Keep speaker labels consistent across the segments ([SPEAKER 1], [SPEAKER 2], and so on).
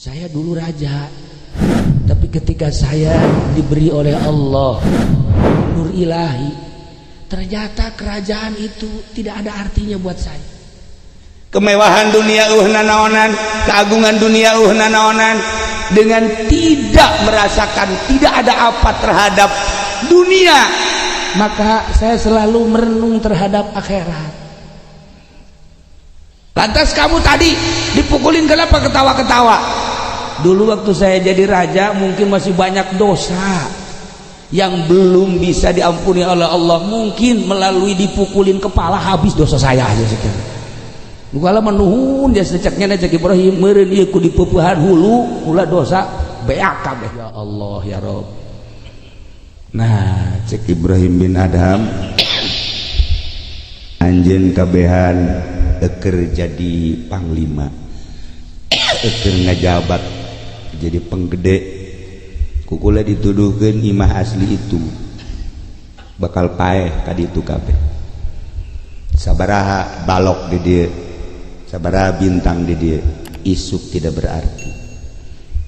[SPEAKER 1] Saya dulu raja, tapi ketika saya diberi oleh Allah nur ilahi, ternyata kerajaan itu tidak ada artinya buat saya.
[SPEAKER 2] Kemewahan dunia nanaonan, keagungan dunia nanaonan, dengan tidak merasakan tidak ada apa terhadap dunia,
[SPEAKER 1] maka saya selalu merenung terhadap akhirat.
[SPEAKER 2] Lantas kamu tadi dipukulin kenapa ketawa-ketawa?
[SPEAKER 1] Dulu waktu saya jadi raja mungkin masih banyak dosa yang belum bisa diampuni oleh Allah. Mungkin melalui dipukulin kepala habis dosa saya aja sekian. Kalau menuhun dia seceknya cek Ibrahim meureun ieu ku dipeupehan hulu ulah dosa beak kabeh. Ya Allah ya Rob.
[SPEAKER 2] Nah, cek Ibrahim bin Adham anjeun kabehan eker jadi panglima, eker ngajabat jadi penggede, kukula dituduhkeun imah asli itu bakal paeh ka ditu kabeh. Sabaraha balok di dieu, sabaraha bintang di dieu, isuk tidak berarti.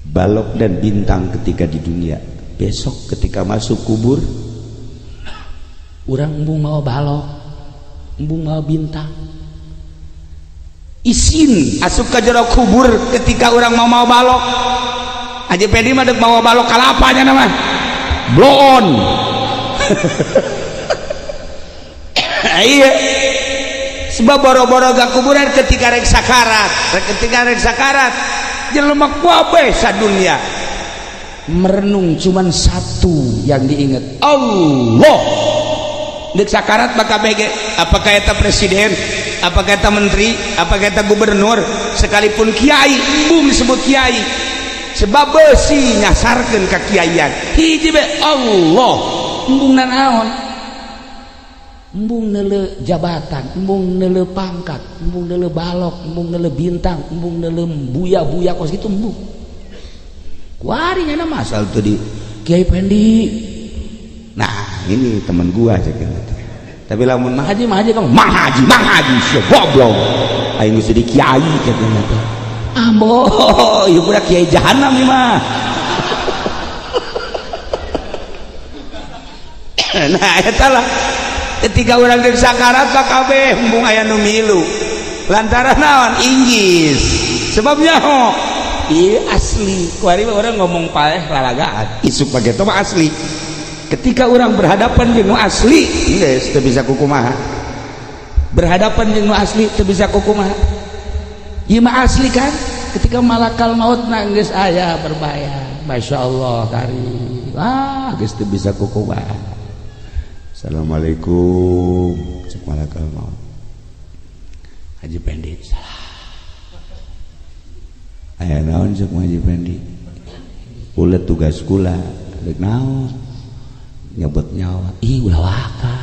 [SPEAKER 2] Balok dan bintang ketika di dunia, besok ketika masuk kubur
[SPEAKER 1] urang embung mau balok, embung mau bintang.
[SPEAKER 2] Isin asup ka jero kubur ketika orang mau mau balok. Haji Pedi mah deuk mawa balok kalapanya nama blow on. Iya, sebab boro-boro gak kuburan ketika rek sakarat, ketika rek sakarat jelema kabeh sadunya
[SPEAKER 1] merenung cuman satu yang diingat,
[SPEAKER 2] Allah. Dek sakarat bakal bege, apakah eta presiden, apakah eta menteri, apakah eta gubernur, sekalipun kiai, embung disebut kiai, sebab besi nyasarkeun ka kiaian. Hiji be Allah,
[SPEAKER 1] embung nanaon, embung neuleu jabatan, embung neuleu pangkat, embung neuleu balok, embung neuleu bintang, embung neuleu buya-buya kos kitu embung. Kuari nyana
[SPEAKER 2] masal tuh di
[SPEAKER 1] Kiai Pendi.
[SPEAKER 2] Nah, ini teman gua cek gitu. Tapi lamun mah
[SPEAKER 1] haji kamu
[SPEAKER 2] mah haji sia goblok. Aing geus jadi kiai cek gitu. Ambo, ieu budak kiai jahanam ieu mah. Nah, eta lah. Ketika urang geus sakarat mah kabeh embung aya nu milu. Lantaran naon? Inggis. Sebabnya ho,
[SPEAKER 1] ieu asli. Kuari orang ngomong paeh lalagaan.
[SPEAKER 2] Isuk pake mah asli. Ketika orang berhadapan jeung nu asli, geus teu bisa kukumaha.
[SPEAKER 1] Berhadapan jeung nu asli teu bisa kukumaha. Ieu mah asli kan? Ketika malakal maut na geus aya berbayang. Masya Allah kari.
[SPEAKER 2] Ah, geus teu bisa kukumaha. Assalamualaikum. Cek malakal maut.
[SPEAKER 1] Haji Pendi. Salah.
[SPEAKER 2] Aya naon cek Haji Pendi? Kula tugas kula, rek naon?
[SPEAKER 1] Nyebut nyawa, ih ulah waka.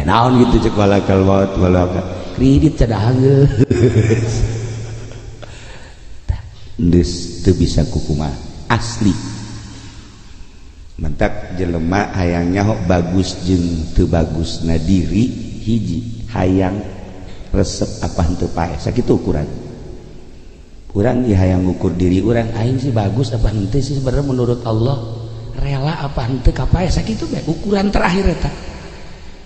[SPEAKER 2] Naon gitu cek malakal maut malakal
[SPEAKER 1] kredit cadah geus.
[SPEAKER 2] Geus teu bisa kukumaha asli. Mentak jelema hayang nyaho bagus jeung teu bagusna diri hiji, hayang resep apa henteu paeh, sakitu ukuran. Urang ieu hayang ngukur diri urang,
[SPEAKER 1] aing sih bagus apa henteu sih sebenarnya menurut Allah, rela apa henteu ka paeh, sakitu bae ukuran terakhir eta.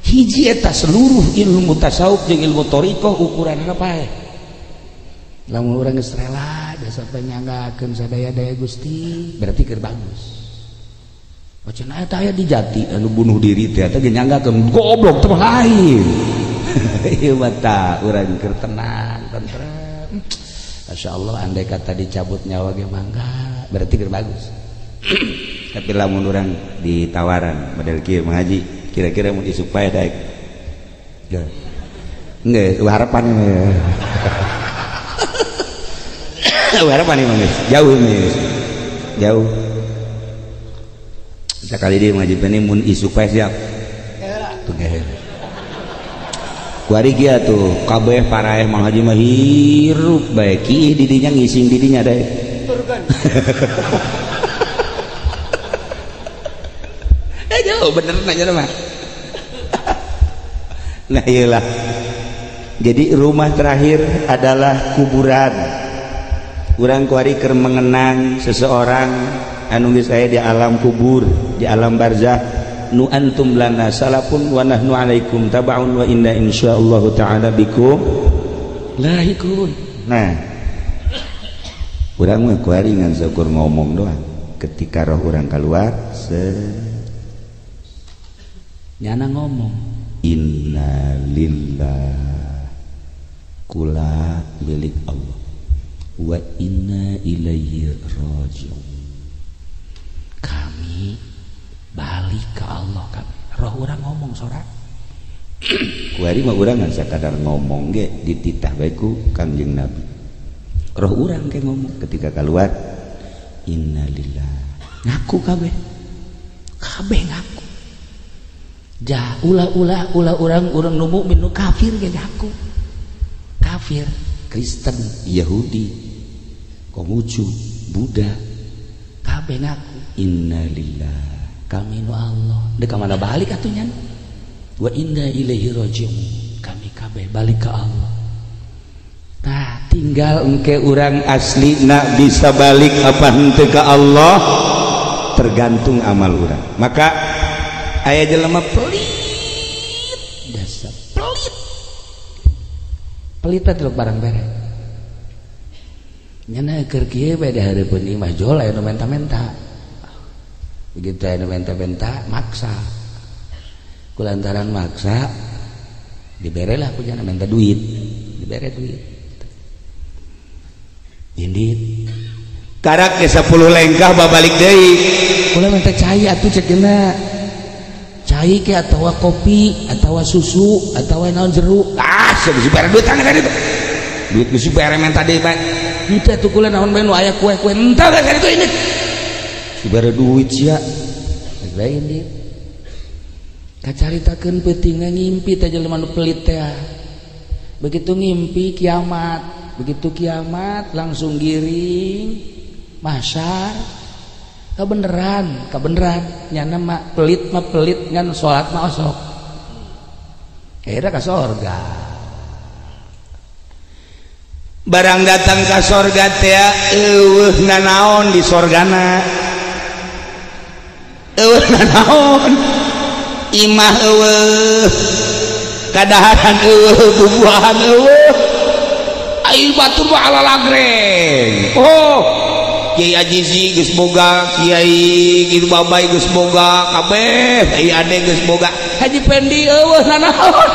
[SPEAKER 1] Hiji eta seluruh ilmu tasawuf jeung ilmu thariqah ukuranna paeh. Lamun urang geus rela geus sampe nyanggakeun sadaya-daya Gusti, berarti keur bagus. Cenah eta aya di jati
[SPEAKER 2] anu bunuh diri teh eta ge nyanggakeun goblok teh lain. Ieu mah tah urang keur
[SPEAKER 1] tenang, tentrem. Masya Allah, andai kata dicabut nyawa ge mangga, berarti keur bagus.
[SPEAKER 2] Tapi lamun urang ditawaran model kieu Mang Haji, kira-kira mun isuk pae daek. Geus harapan mah. Harapan mah geus jauh geus. Jauh. Sekali dia Mang Haji Pendi mun isuk pae siap. Tuh geher. Kuari kieu tuh kabeh paraeh Mang Haji mah hirup bae kiih di dinya ngising di dinya daek. Jauh bener nanya mah. Nah iyalah. Jadi rumah terakhir adalah kuburan. Urang kuari keur mengenang seseorang anu geus aya di alam kubur, di alam barzah. Nu antum lana salafun wa nahnu alaikum tabaun wa inna insyaallah ta'ala bikum lahikun. Nah, urang mah kuari ngan saukur ngomong doang. Ketika roh urang keluar
[SPEAKER 1] nyana ngomong
[SPEAKER 2] inna lillah, kula milik Allah, wa inna ilaihi rajiun.
[SPEAKER 1] Kami balik ke Allah kami. Roh urang ngomong sorak.
[SPEAKER 2] Kuari mah urang ngan sakadar ngomong ge dititah bae ku Kangjeng Nabi. Roh urang ke ngomong ketika keluar inna lillah.
[SPEAKER 1] Ngaku kabeh. Kabeh ngaku. Jah ulah-ulah ulah urang nu mukmin nu kafir ge ngaku. Kafir,
[SPEAKER 2] Kristen, Yahudi, Konghucu, Buddha,
[SPEAKER 1] kabeh ngaku
[SPEAKER 2] inna lillah,
[SPEAKER 1] kami nu Allah. Dek mana balik atuh nya? Wa inna ilaihi rajiun. Kami kabeh balik ke Allah. Nah,
[SPEAKER 2] tinggal engke urang asli nak bisa balik apa henteu ka Allah tergantung amal urang. Maka aya jelema pelit,
[SPEAKER 1] dasar pelit. Pelit teh barang bere. Nyana keur kieu bae di hareupeun imah jol aya nu menta-menta. Begitu aya nu menta-menta maksa. Kulantaran maksa diberelah ku nyana menta duit, dibere duit. Indit
[SPEAKER 2] karak ke 10 lengkah babalik deui.
[SPEAKER 1] Kula menta cai atuh cek geuna. Cai ke atawa kopi atawa susu atawa naon jeruk.
[SPEAKER 2] Ah, geus dibere duit tangan itu. Duit geus dibere menta deui bae.
[SPEAKER 1] Henteu atuh kula naon bae nu aya kue-kue henteu geus itu indit.
[SPEAKER 2] Dibere duit sia.
[SPEAKER 1] Geus bae indit. Kacaritakeun peutingna ngimpi teh jelema nu pelit teh. Begitu ngimpi kiamat, begitu kiamat langsung giring mahsyar. Kabeneran, kabeneran nyana mah pelit ngan salat mah osok. Akhirnya ka sorga.
[SPEAKER 2] Barang datang ka sorga teh eueuh nanaon di sorgana. Eueuh nanaon. Imah eueuh. Kadaharan eueuh, bubuahan eueuh. Ai batur mah alalagreng. Oh, Kiai Ajizi geus boga, Kiai kitu Babai geus boga, kabeh ai ade geus boga.
[SPEAKER 1] Haji Pendi eueuh nanaon.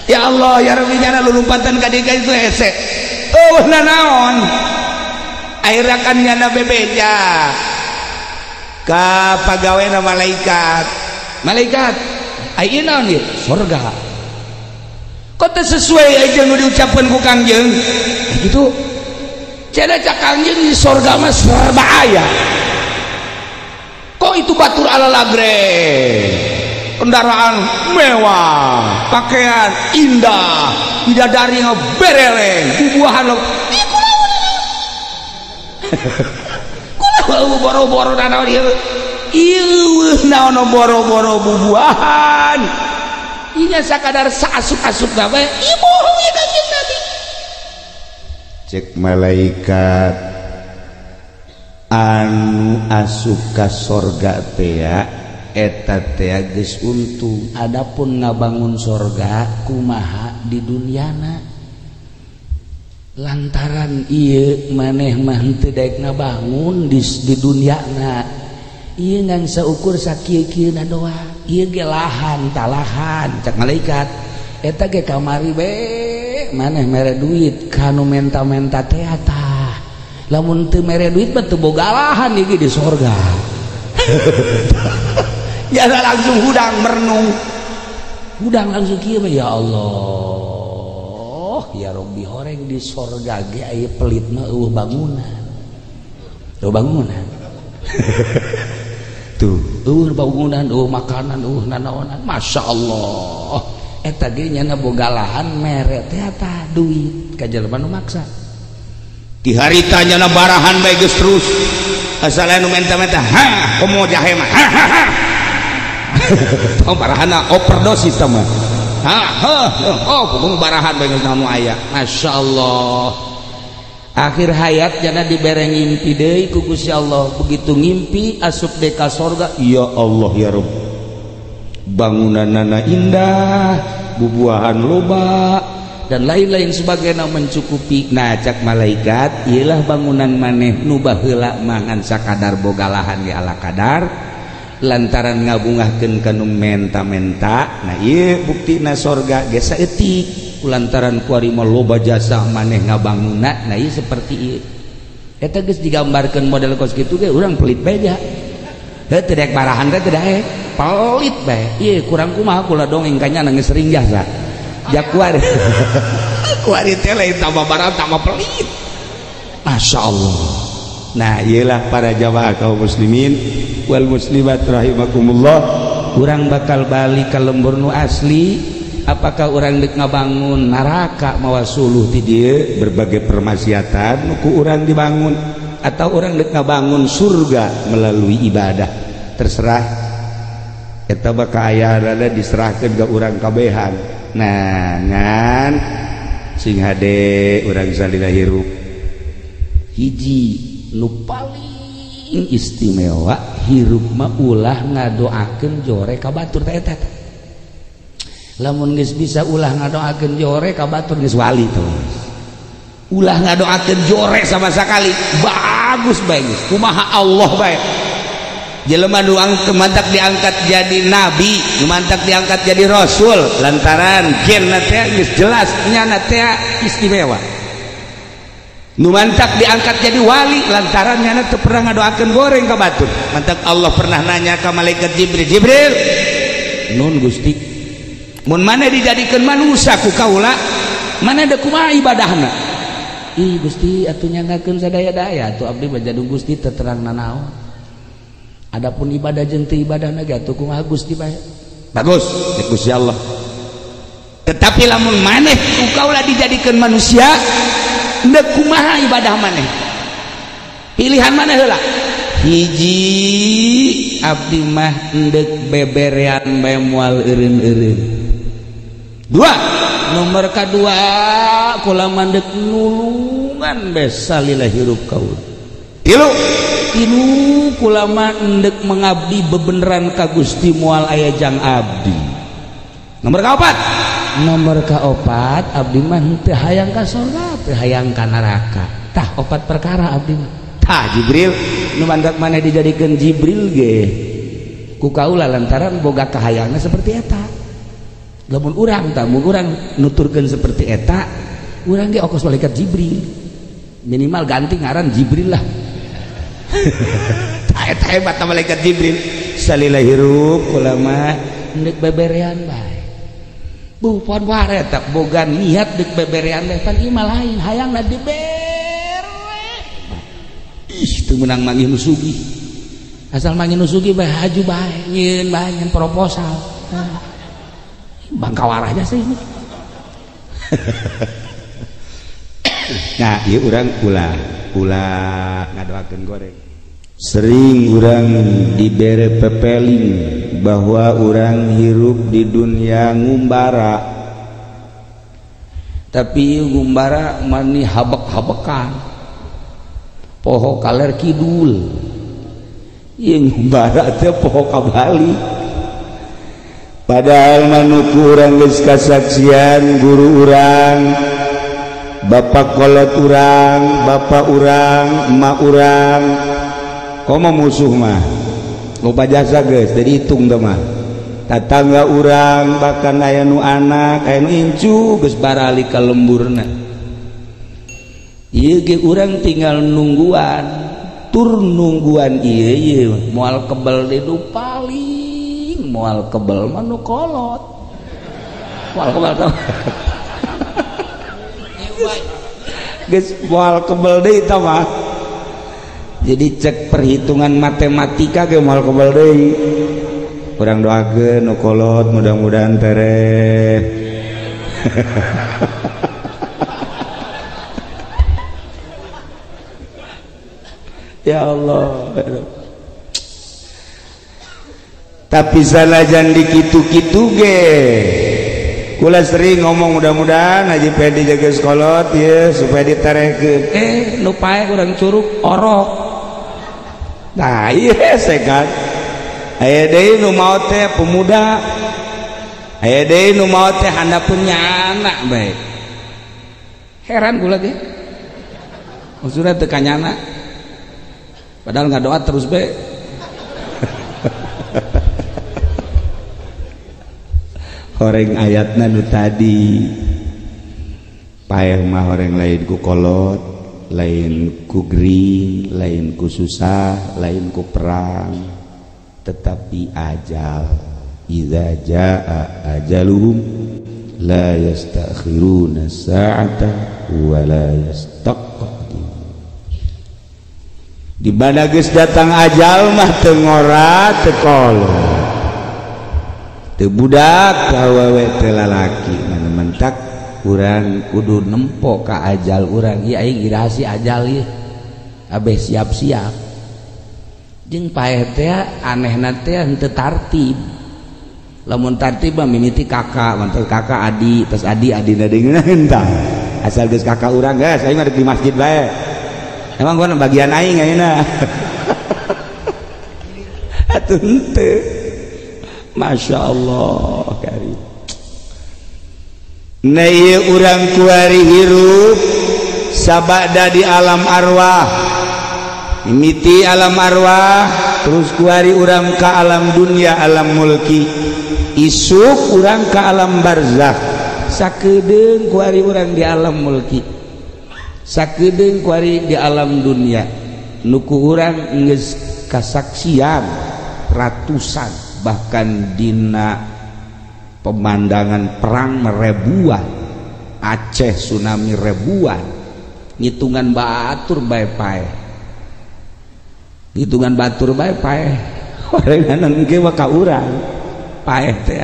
[SPEAKER 2] Ya Allah, ya Rabbi nyana lulumpatan ka dieu itu hese. Eueuh nanaon. Akhirnya kan nyana bebeja ka pagawena malaikat.
[SPEAKER 1] Malaikat, ai ieu naon ieu? Sorga.
[SPEAKER 2] Kok teu sesuai aja nu diucapkeun ku Kangjeng?
[SPEAKER 1] Gitu. Cenah cak Kangjeng di sorga mah serba aya.
[SPEAKER 2] Kok itu batur ala lagreng? Kendaraan mewah, pakaian indah, bidadari bereleng, bubuahan lo. Kula boro-boro naon ieu? Ieu naon boro-boro bubuahan.
[SPEAKER 1] Inya sakadar saasup-asup bae, ieu bohong ieu Kangjeng Nabi.
[SPEAKER 2] Cek malaikat anu asup ka sorga teh eta teh geus untung.
[SPEAKER 1] Adapun ngabangun sorga kumaha di duniana. Lantaran ieu maneh mah henteu daek ngabangun di duniana. Ieu ngan saukur sakieu-kieuna doang. Ieu ge lahan talahan cak malaikat. Eta ge kamari be maneh mere duit kanu menta-menta teh tah. Lamun teu mere duit mah teu boga lahan ieu di sorga.
[SPEAKER 2] Ya langsung hudang merenung.
[SPEAKER 1] Hudang langsung kieu mah ya Allah. Ya Rabbi horeng di sorga ge aya pelit mah eueuh bangunan. Eueuh bangunan. Tuh, eueuh bangunan, eueuh makanan, eueuh nanaonan. Masya Allah. Eta ge nyana boga lahan mere teh tah duit ka jelema nu maksa.
[SPEAKER 2] Di harita nyana barahan bae geus terus. Asal anu menta-menta, ha, komo jahe mah. Ha ha ha. Tong barahana overdosis tah mah. Ha ha oh pokoknya barahan bae geus naon aya. Masyaallah. Akhir hayat jana dibere ngimpi deui ku Gusti Allah. Begitu ngimpi asup deui ka sorga, ya Allah ya Rabb. Bangunanana indah, bubuahan loba dan lain-lain sebagainya mencukupi. Nah cak malaikat, iyalah bangunan maneh nu baheula mangan sakadar boga lahan ge ala kadar lantaran ngabungahkeun ka nu menta-menta. Nah ieu buktina sorga ge saeutik lantaran kuari mah loba jasa maneh ngabangunna. Nah ieu seperti ieu eta geus digambarkeun model kos kitu ge urang pelit bae ja. Heuh teu daek barahan teh teu daek pelit bae. Ieu kurang kumaha kula dongeng ka nya geus sering jasa. Ja kuari kuari teh lain tambah barang tambah pelit. Masya Allah. Nah iyalah para jamaah kaum muslimin wal muslimat rahimakumullah, urang bakal balik ka lembur nu asli. Apakah urang deuk ngabangun neraka mawa suluh ti dieu berbagai permaksiatan nu ku urang dibangun, atau urang deuk ngabangun surga melalui ibadah? Terserah eta bakal aya diserahkeun ka urang kabehan. Nah ngan sing hade urang salila hirup hiji nu paling istimewa hirup mah ulah ngadoakeun jore ka batur teh eta. Lamun geus bisa ulah ngadoakeun jore ka batur geus wali tuh. Ulah ngadoakeun jore sama sekali bagus bae geus kumaha Allah bae. Jelema nu mantak diangkat jadi nabi, nu mantak diangkat jadi rasul lantaran genna teh geus jelas nyana teh istimewa. Nu mantak diangkat jadi wali lantaran nyana teu pernah ngadoakeun goreng ka batur. Mantak Allah pernah nanya ka malaikat Jibril, Jibril, nun Gusti, mun maneh dijadikeun manusia ku kaula, maneh deuk kumaha ibadahna? Ih Gusti atuh nyanggakeun sadaya-daya atuh abdi mah jadung Gusti teu terang nanaon. Adapun ibadah jeung teu ibadahna ge atuh kumaha Gusti bae. Bagus, cek Gusti Allah. Tetapi lamun maneh ku kaula dijadikeun manusia, deuk kumaha ibadah maneh? Pilihan maneh heula. Hiji abdi mah endek beberean bae moal eureun-eureun. Dua, nomor kadua kula mandek nulungan bae salila hirup kaula. Tilu, tilu kula mah endek mengabdi bebeneran ka Gusti moal aya jang abdi. Nomor kaopat, nomor kaopat abdi mah henteu hayang ka sorga, teu hayang ka neraka. Tah opat perkara abdi mah. Tah Jibril nu mandak maneh dijadikeun Jibril ge ku kaula lantaran boga kahayangna seperti eta. Lamun urang tah mun urang nuturkeun seperti eta, urang ge okos malaikat Jibril. Minimal ganti ngaran Jibril lah. Tah eta hebat malaikat Jibril. Salila hirup kula mah endek beberean bae. Bu pon wae eta boga niat deuk beberean bae pan ieu mah lain hayangna dibere. Ih teu meunang manggih nu sugih. Asal manggih nu sugih bae haju bae nyieun bae nyen proposal. Bangka warahnya sih. Nah, ieu urang ulah ulah ngadoakeun goreng. Sering urang dibere pepeling bahwa urang hirup di dunia ngumbara. Tapi ngumbara mani habek-habekan. Poho kaler kidul. Ieu ngumbara teh poho ka Bali. Padahal manuku urang geus kasaksian guru urang, bapak kolot urang, bapak urang, emak urang. Komo musuh mah loba jasa geus jadi hitung teh mah. Tatangga urang bahkan aya nu anak, aya nu incu geus barali ka lemburna. Ieu ge urang tinggal nungguan, tur nungguan ieu ieu moal kebel di nu paling moal kebel mah nu kolot. Moal kebel tah. Geus moal kebel deui tah mah. Jadi cek perhitungan matematika ge moal kebel deui. Urang doakeun nu kolot mudah-mudahan tereh. Ya Allah. Tapi sanajan dikitu-kitu ge kula sering ngomong mudah-mudahan Haji Pedi jaga sekolot ya supaya ditarekeun.
[SPEAKER 1] Nu pae urang curug orok.
[SPEAKER 2] Nah iya sekat. Aya deui nu maot teh pemuda. Aya deui nu maot teh handapeun nyana bae.
[SPEAKER 1] Heran kula ge. Maksudna teu kanyana. Padahal ngadoa terus bae.
[SPEAKER 2] Horeng ayatna nu tadi paeh mah horeng lain ku kolot, lain ku gering, lain ku susah, lain ku perang, tetapi ajal. Idza jaa ajaluhum la yastakhiruna sa'ata wa la yastaqdimun. Di mana geus datang ajal mah teu ngora teu kolot, teu budak awewe teu lalaki. Mana mentak urang kudu nempo ka ajal urang. Ieu aing iraha si ajal ieu, abeh siap-siap. Jeung paeh teh anehna teh henteu tartib. Lamun tartib mah mimiti kakak, mantel kakak adi, terus adi adina deui entah. Asal geus kakak urang geus aing mah di masjid bae. Emang gua bagian aing ayeuna. Atuh henteu. Masya Allah karim. Nah ieu urang kuari hirup sabada di alam arwah, mimiti alam arwah terus kuari urang ka alam dunia, alam mulki, isuk urang ka alam barzakh.
[SPEAKER 1] Sakedeung kuari urang di alam mulki, sakedeung kuari di alam dunia. Nu ku urang geus kasaksian ratusan, bahkan dina pemandangan perang ribuan, Aceh tsunami ribuan, ngitungan batur bae paeh, ngitungan batur bae paeh.
[SPEAKER 2] Gorengan ge mah ka urang paeh teh.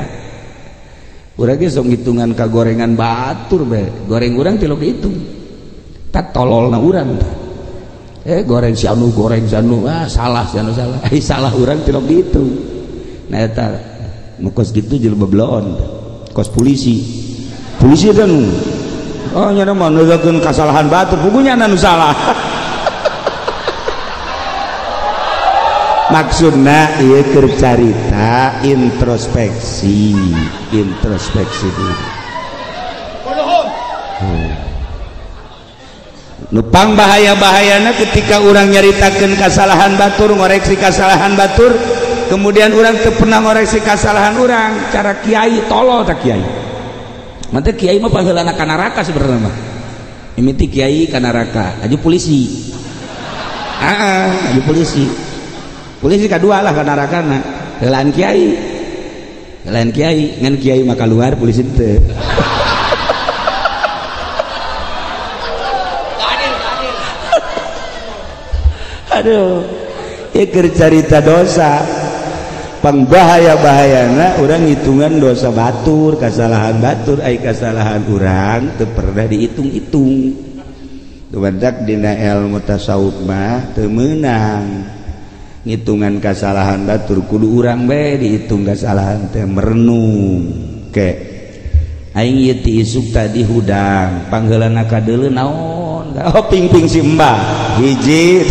[SPEAKER 1] Urang ge sok ngitungan ka gorengan batur bae, goreng urang tilok hitung. Tak tololna urang tah. Goreng si anu, goreng si anu, ah salah si anu salah. Salah urang tilok dihitung.
[SPEAKER 2] Nah eta nu kos kitu jelema beloon kos polisi. Polisi teh nu oh nya mah neukeun kasalahan batur, pugunya anu salah. Maksudna ieu keur carita introspeksi, introspeksi diri. Nupang bahaya-bahayana ketika urang nyaritakeun kasalahan batur, ngoreksi kasalahan batur, kemudian urang teu pernah ngoreksi kasalahan urang.
[SPEAKER 1] Cara kiai tolol tak kiai. Mantep kiai mah pangheulana ka neraka sebenarnya mah. Mimiti kiai ka neraka, aju polisi. Heeh, aju polisi. Polisi kadua lah ka nerakana. Heulaan kiai. Heulaan kiai, ngan kiai mah kaluar polisi teu.
[SPEAKER 2] Aduh, ieu keur carita dosa. Pangbahaya-bahayana urang hitungan dosa batur, kasalahan batur, ai kasalahan urang teu pernah dihitung-hitung. Tumandak dina ilmu tasawuf mah teu meunang ngitungan kasalahan batur, kudu urang bae dihitung kasalahan teh merenung. Ke
[SPEAKER 1] aing ieu ti isuk tadi hudang, pangheulana ka deuleu naon?
[SPEAKER 2] Oh ping-ping si mbah hiji.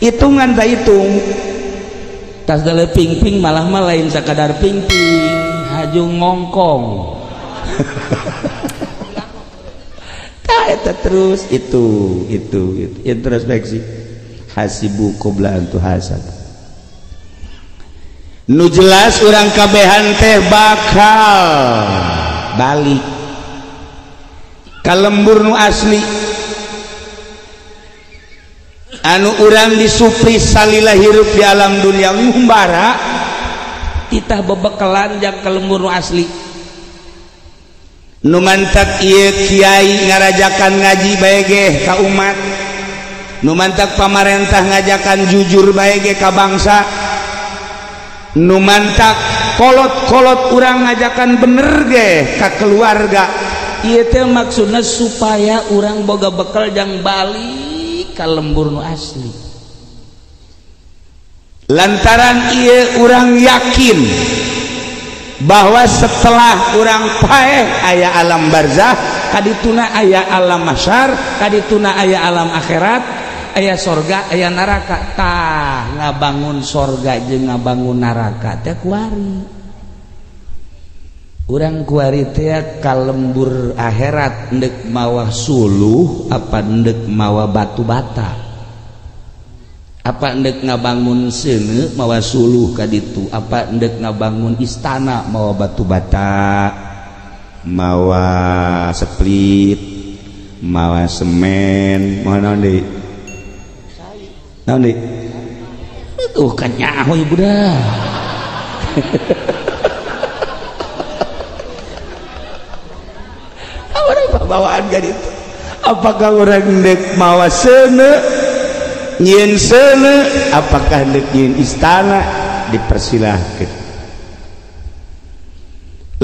[SPEAKER 2] Hitungan tak hitung.
[SPEAKER 1] Tas deuleu ping-ping malah mah lain sakadar ping-ping, haju ngongkong.
[SPEAKER 2] Tah eta terus itu introspeksi. Hasibu qabla an tuhasab. Nu jelas urang kabehan teh bakal balik ka lembur nu asli anu urang disupri salila hirup di alam dunia ngumbara
[SPEAKER 1] titah bebekelan jang ka lembur nu asli.
[SPEAKER 2] Nu mantak ieu kiai ngarajakan ngaji bae ge ka umat, nu mantak pamarentah ngajakan jujur bae ge ka bangsa, nu mantak kolot-kolot urang ngajakan bener ge ka keluarga.
[SPEAKER 1] Ieu teh maksudna supaya urang boga bekal jang balik ka lembur nu asli.
[SPEAKER 2] Lantaran ieu urang yakin bahwa setelah urang paeh aya alam barzah, kadituna aya alam mahsyar, kadituna aya alam akhirat, aya sorga, aya neraka. Tah ngabangun sorga jeung ngabangun neraka teh kuari. Urang kuari teh ka lembur akhirat ndek mawa suluh apa ndek mawa batu bata? Apa ndek ngabangun seuneu mawa suluh ka ditu, apa ndek ngabangun istana mawa batu bata, mawa split, mawa semen, mawa naon deui? Naon deui? Tuh kan nyaho ieu budak. Apa bawaan ka ditu? Apakah urang ndek mawa seuneu nyieun seuneu, apakah ndek nyieun istana? Dipersilahkeun.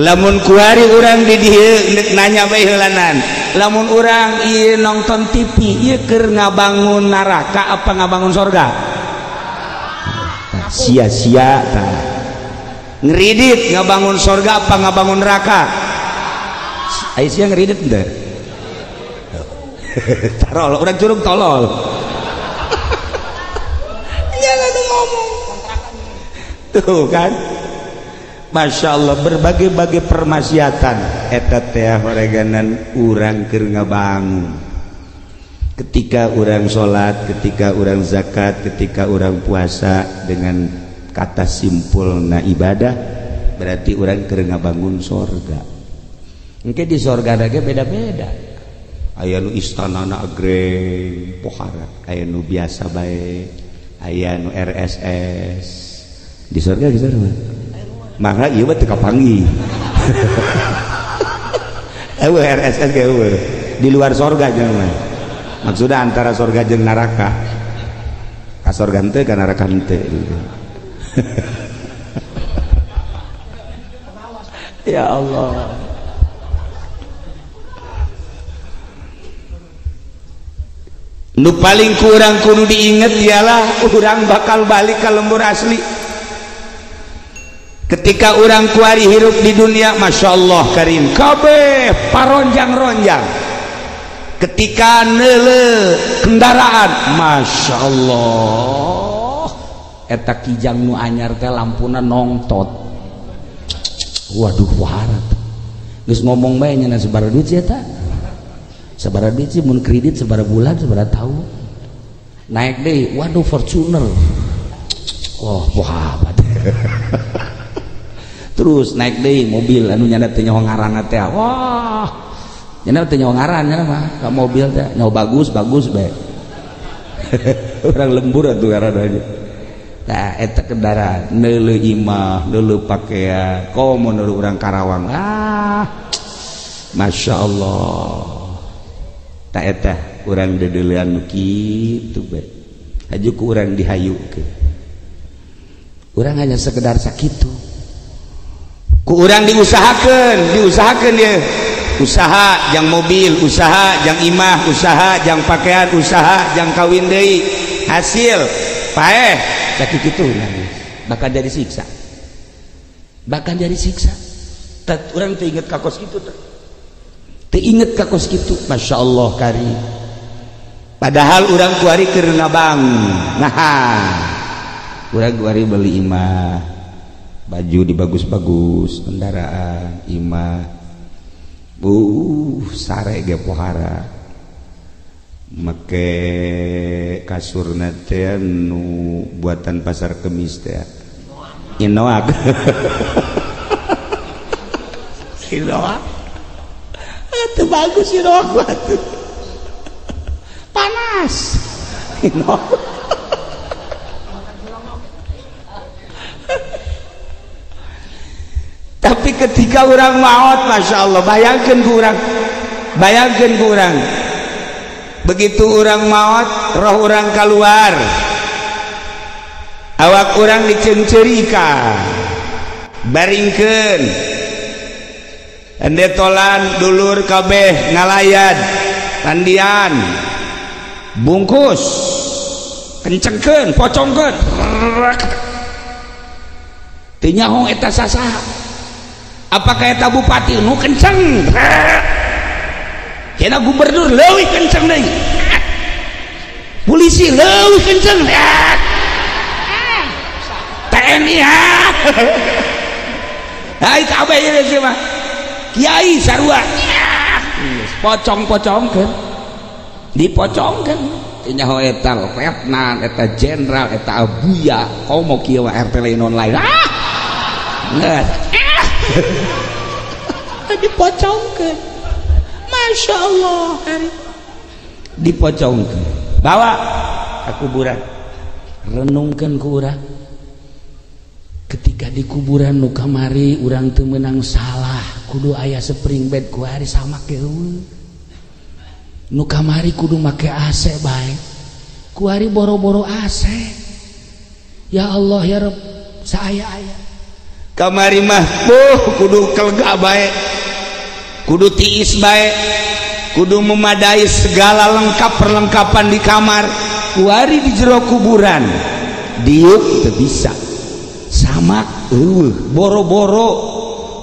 [SPEAKER 2] Lamun kuari urang di dieu ndek nanya bae heulanan, lamun urang ieu nonton TV ieu keur ngabangun neraka apa ngabangun sorga? Sia-sia tah. Ngeridit ngabangun sorga apa ngabangun neraka? Aya sia ngeridit henteu? Tarol urang curug tolol. Ngomong tuh kan, Masya Allah, berbagai-bagai permaksiatan eta teh horeganan urang keur ngabangun. Ketika urang salat, ketika urang zakat, ketika urang puasa, dengan kata simpulna ibadah berarti urang keur ngabangun sorga. Engke di sorga ge beda-beda, aya nu istanana agreng pohara, aya nu biasa bae, aya nu RSS di surga gitu mah. Mangga ieu mah teu kapanggih. Eueuh RSS ge eueuh di luar surga jeung mah. Maksudna antara surga jeung neraka. Ka surga henteu ka neraka henteu. Ya Allah. Nu paling kurang kudu diinget ialah urang bakal balik ke lembur asli. Ketika urang kuari hirup di dunia, Masya Allah karim, kabeh paronjang-ronjang. Ketika neule kendaraan, Masya Allah, eta kijang nu anyar teh lampuna nongtot. Waduh waharat. Geus ngomong bae nya sabaraha duit sih eta? Sabaraha duit sih mun kredit sabaraha bulan sabaraha tahun. Naik deui, waduh Fortuner. Oh, wah. Terus naik deui mobil anu nyana teh nyaho ngaranna teh. Wah. Nyana teh nyaho ngaran nyana mah ka mobil teh nyaho bagus-bagus bae. Urang lembur atuh ngaranna aja. Tah eta kendaraan neuleuh imah, neuleuh pakaian, komo neuleuh urang Karawang. Ah. Masya Allah. Tak eta urang dedeulean nu kitu bae. Haju ku urang dihayukeun. Urang hanya sekedar sakitu. Ku urang diusahakeun, diusahakeun ieu. Usaha jang mobil, usaha jang imah, usaha jang pakaian, usaha jang kawin deui. Hasil paeh sakitu kitu bakal jadi siksa. Bakal jadi siksa. Tat urang teu inget ka kos kitu teh. Teu inget ka kos kitu, Masya Allah kari. Padahal urang kuari keur ngabangun. Nah, urang kuari beli imah, baju dibagus-bagus, kendaraan, imah. Sare ge pohara. Make kasurna teh nu buatan pasar kemis teh. Inoak. Inoak. Itu bagus inoak batu. Panas. Inoak. Tapi ketika orang maut, Masya Allah, bayangkan kurang, begitu orang maut, roh orang keluar, awak orang dicencerikan, baringkeun, endetolan dulur kabeh ngalayan, mandian, bungkus,
[SPEAKER 1] Kencengkeun, pocongkeun. Teu nyaho eta sasaha. Apakah eta bupati nu kenceng? Kena gubernur leuwih kenceng deui. Polisi leuwih kenceng. TNI ha. Hai kabeh ieu mah. Kiai sarua. Pocong-pocongkeun. Dipocongkeun. Teu nyaho eta letnan, eta jenderal, eta abuya, komo kieu RT lain online. Ah. Nah. Dipocongkeun. Masya Allah, dipocongkeun. Bawa ke kuburan. Renungkeun ku urang. Ketika di kuburan nu kamari urang teu meunang salah, kudu aya spring bed kuari sama eueuh. Nu kamari kudu make AC bae. Kuari boro-boro AC. Ya Allah ya Rabb, saaya-aya.
[SPEAKER 2] Kamari mah kudu kelega bae. Kudu tiis bae. Kudu memadai segala lengkap perlengkapan di kamar.
[SPEAKER 1] Kuari di jero kuburan diuk teu bisa. Samak eueuh, boro-boro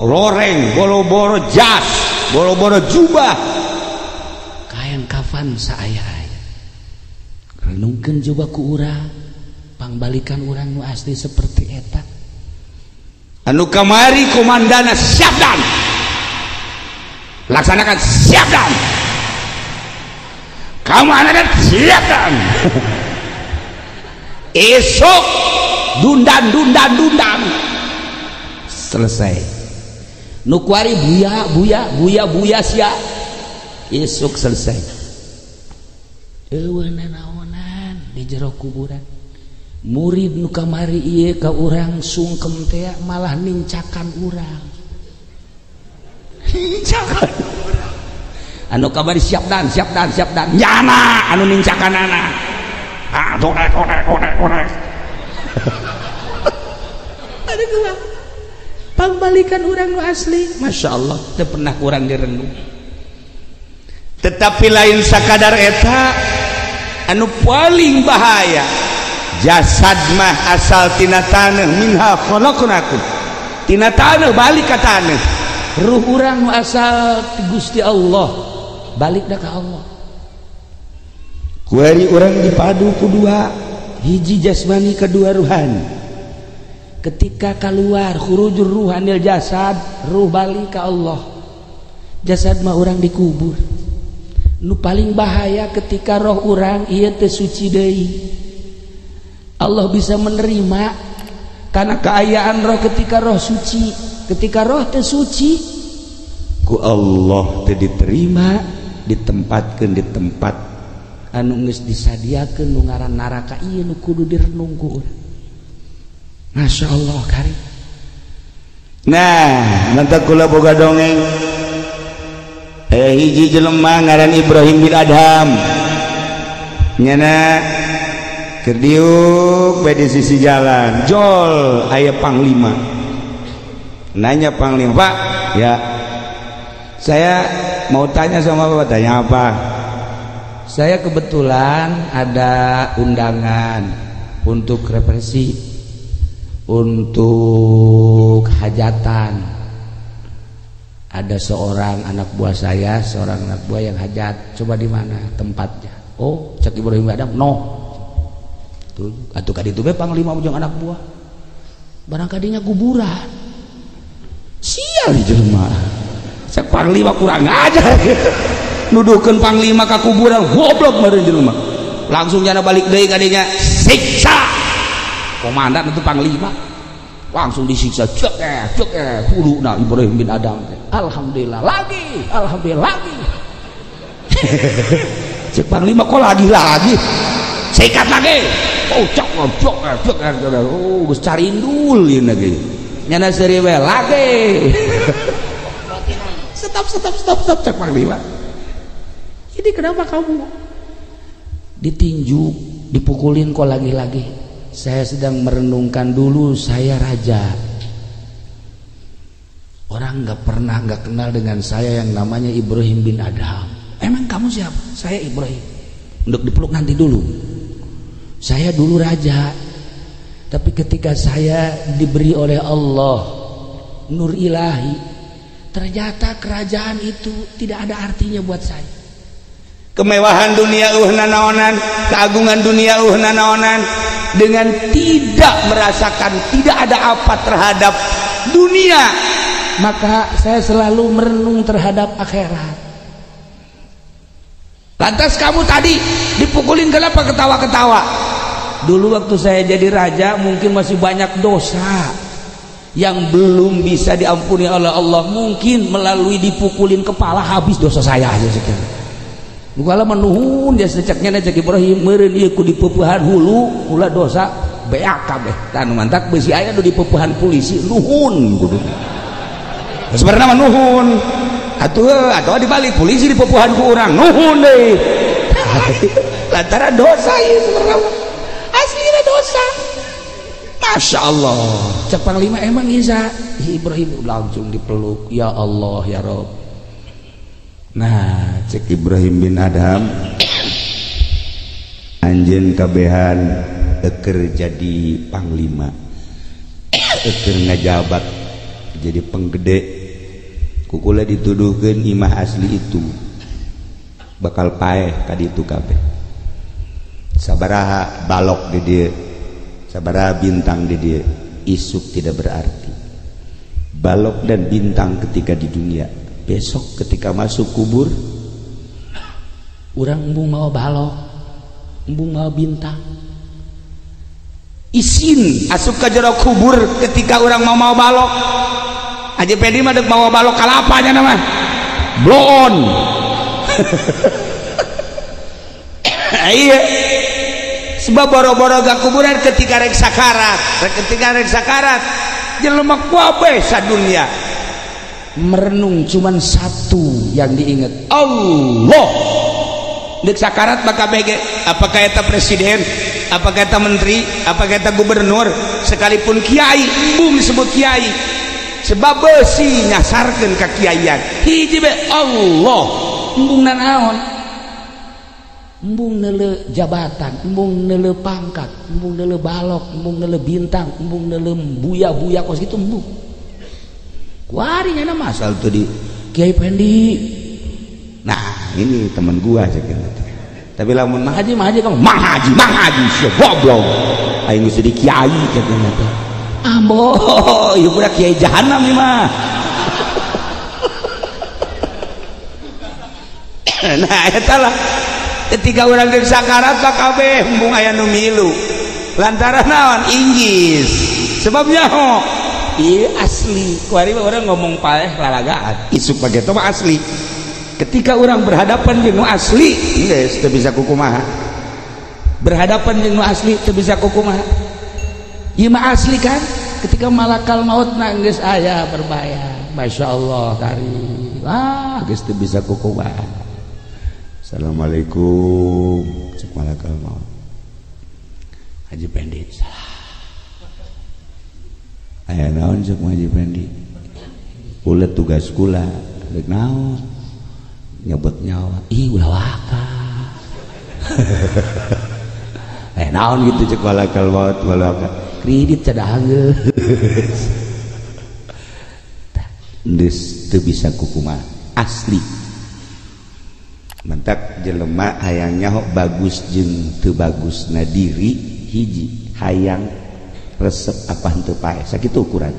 [SPEAKER 1] loreng, boro-boro jas, boro-boro jubah. Kain kafan saaya-aya. Renungkeun coba ku urang, pangbalikan urang nu asli seperti eta.
[SPEAKER 2] Anu kamari komandana siap dan laksanakan, siap dan kamu anak siap dan esok dundan dundan dundan
[SPEAKER 1] selesai. Nu kuari buya buya buya buya sia esok selesai. Eueuh nanaonan di jero kuburan. Murid nu kamari ieu ka urang sungkem teh malah nincakan urang. Nincakan urang. Anu kamari siap dan siap dan siap dan nyana anu nincakanana. Ah torek torek torek torek. Aduh kumaha. Pangbalikan urang nu asli. Masya Allah, teu pernah kurang direnung.
[SPEAKER 2] Tetapi lain sakadar eta anu paling bahaya. Jasad mah asal tina taneuh, minha khalaqnakum, tina taneuh balik ka taneuh.
[SPEAKER 1] Ruh urang nu asal ti Gusti Allah balik dah ka Allah.
[SPEAKER 2] Kuari urang dipadu ku dua, hiji jasmani, kedua ruhani.
[SPEAKER 1] Ketika keluar khurujur ruhanil jasad, ruh balik ka Allah. Jasad mah urang dikubur. Nu paling bahaya ketika roh urang ieu teu suci deui. Allah bisa menerima karena keayaan roh ketika roh suci. Ketika roh teu suci
[SPEAKER 2] ku Allah teu diterima, ditempatkeun di tempat
[SPEAKER 1] anu geus disadiakeun nu ngaran neraka. Ieu nu kudu direnung ku urang. Masya Allah kari.
[SPEAKER 2] Nah, nanti kula boga dongeng. Hiji jelema ngaran Ibrahim bin Adham. Nyana keur diuk bae di sisi jalan. Jol aya panglima. Nanya panglima, "Pak, ya. Saya mau tanya sama Bapak." Tanya apa?
[SPEAKER 1] Saya kebetulan ada undangan untuk represi, untuk hajatan. Ada seorang anak buah saya, seorang anak buah yang hajat. Coba di mana tempatnya? Oh, cek Ibrahim Adam, no. Tuh, atuh kaditu be panglima jeung anak buah. Barang kadinya kuburan. Sial jelema.
[SPEAKER 2] Cek panglima kurang ajar. Nuduhkeun panglima ka kuburan, goblok meureun jelema. Langsung jana balik deui kadinya, siksa. Komandan itu panglima langsung disiksa, cek huluna Ibrahim bin Adam.
[SPEAKER 1] Alhamdulillah lagi, alhamdulillah lagi.
[SPEAKER 2] Cek panglima kok lagi sikat lagi. Oh cek cek cek, oh geus carindul ieu lagi
[SPEAKER 1] nyana seuri we lagi.
[SPEAKER 2] Stop stop stop stop cek panglima.
[SPEAKER 1] Ini kenapa kamu ditinju, dipukulin kok lagi-lagi? Saya sedang merenungkan dulu saya raja. Orang nggak pernah nggak kenal dengan saya yang namanya Ibrahim bin Adham. Emang kamu siapa? Saya Ibrahim. Untuk dipeluk nanti dulu. Saya dulu raja, tapi ketika saya diberi oleh Allah nur ilahi, ternyata kerajaan itu tidak ada artinya buat saya.
[SPEAKER 2] Kemewahan dunia nanaonan, keagungan dunia nanaonan, dengan tidak merasakan tidak ada apa terhadap dunia,
[SPEAKER 1] maka saya selalu merenung terhadap akhirat.
[SPEAKER 2] Lantas kamu tadi dipukulin kenapa ketawa-ketawa?
[SPEAKER 1] Dulu waktu saya jadi raja mungkin masih banyak dosa yang belum bisa diampuni oleh Allah. Mungkin melalui dipukulin kepala habis dosa saya aja sekian. Kala menuhun dia seceknya cek Ibrahim meureun ieu ku dipepehan hulu ulah dosa beak kabeh. Tah nu mantak beusi aya nu dipepehan polisi nuhun kudu.
[SPEAKER 2] Sebenarnya mah nuhun. Atuh atau dibalik polisi dipepehan ku urang nuhun deui. Lantaran dosa ieu sebenarnya. Aslina dosa. Masya Allah.
[SPEAKER 1] Cek panglima emang bisa. Ibrahim langsung dipeluk, ya Allah ya Rob.
[SPEAKER 2] Nah, cek Ibrahim bin Adham anjeun kabehan eker jadi panglima, eker ngajabat jadi penggede, kukula dituduhkeun imah asli itu bakal paeh ka ditu kabeh. Sabaraha balok di dieu, sabaraha bintang di dieu, isuk tidak berarti. Balok dan bintang ketika di dunia, besok ketika masuk kubur
[SPEAKER 1] urang embung mau balok, embung mau bintang.
[SPEAKER 2] Isin asup ka jero kubur ketika urang mau balok. Haji Pedi mah deuk mawa balok kalapa nya mah. Blow on. Iya. Sebab boro-boro ga kuburan ketika rek sakarat, ketika rek sakarat jelema kabeh sadunya
[SPEAKER 1] merenung cuman satu yang diingat,
[SPEAKER 2] Allah. Dek sakarat bakal bege, apakah eta presiden, apakah eta menteri, apakah eta gubernur, sekalipun kiai, embung disebut kiai. Sebab beusi nyasarkeun ka kiaian. Hiji be Allah,
[SPEAKER 1] embung nanaon? Embung neuleu jabatan, embung neuleu pangkat, embung neuleu balok, embung neuleu bintang, embung neuleu buya-buya kos kitu embung. Kuari nyana
[SPEAKER 2] masal tuh di
[SPEAKER 1] Kiai Pendi.
[SPEAKER 2] Nah, ini teman gua cek gitu. Tapi lamun
[SPEAKER 1] Mang Haji, Mang Haji kamu,
[SPEAKER 2] Mang Haji, Mang Haji, sia goblok. Aing geus jadi kiai cek gitu. Ambo, ieu budak kiai jahanam ieu mah. Nah, eta lah. Ketika urang geus sakarat kabeh embung aya nu milu. Lantaran naon? Inggis. Sebabnya ho
[SPEAKER 1] iya asli. Kuari orang ngomong paeh lalagaan.
[SPEAKER 2] Isuk pageto mah asli. Ketika orang berhadapan jeung nu asli, geus teu bisa kukumaha.
[SPEAKER 1] Berhadapan jeung nu asli teu bisa kukumaha. Ieu mah asli kan? Ketika malakal maut na geus aya berbayang. Masya Allah kari. Ah,
[SPEAKER 2] geus teu bisa kukumaha. Assalamualaikum. Cek malakal maut.
[SPEAKER 1] Haji Pendi. Salah.
[SPEAKER 2] Aya naon cek Haji Pendi? Ulet tugas kula, rek naon? Nyebut nyawa.
[SPEAKER 1] Ih, ulah waka.
[SPEAKER 2] Eh naon gitu cek malakal maut, malakal.
[SPEAKER 1] Kredit cadah geus.
[SPEAKER 2] Geus teu bisa kukumaha asli. Mentak jelema hayang nyaho bagus jeung teu bagusna diri hiji hayang resep apa henteu paeh sakitu ukuran.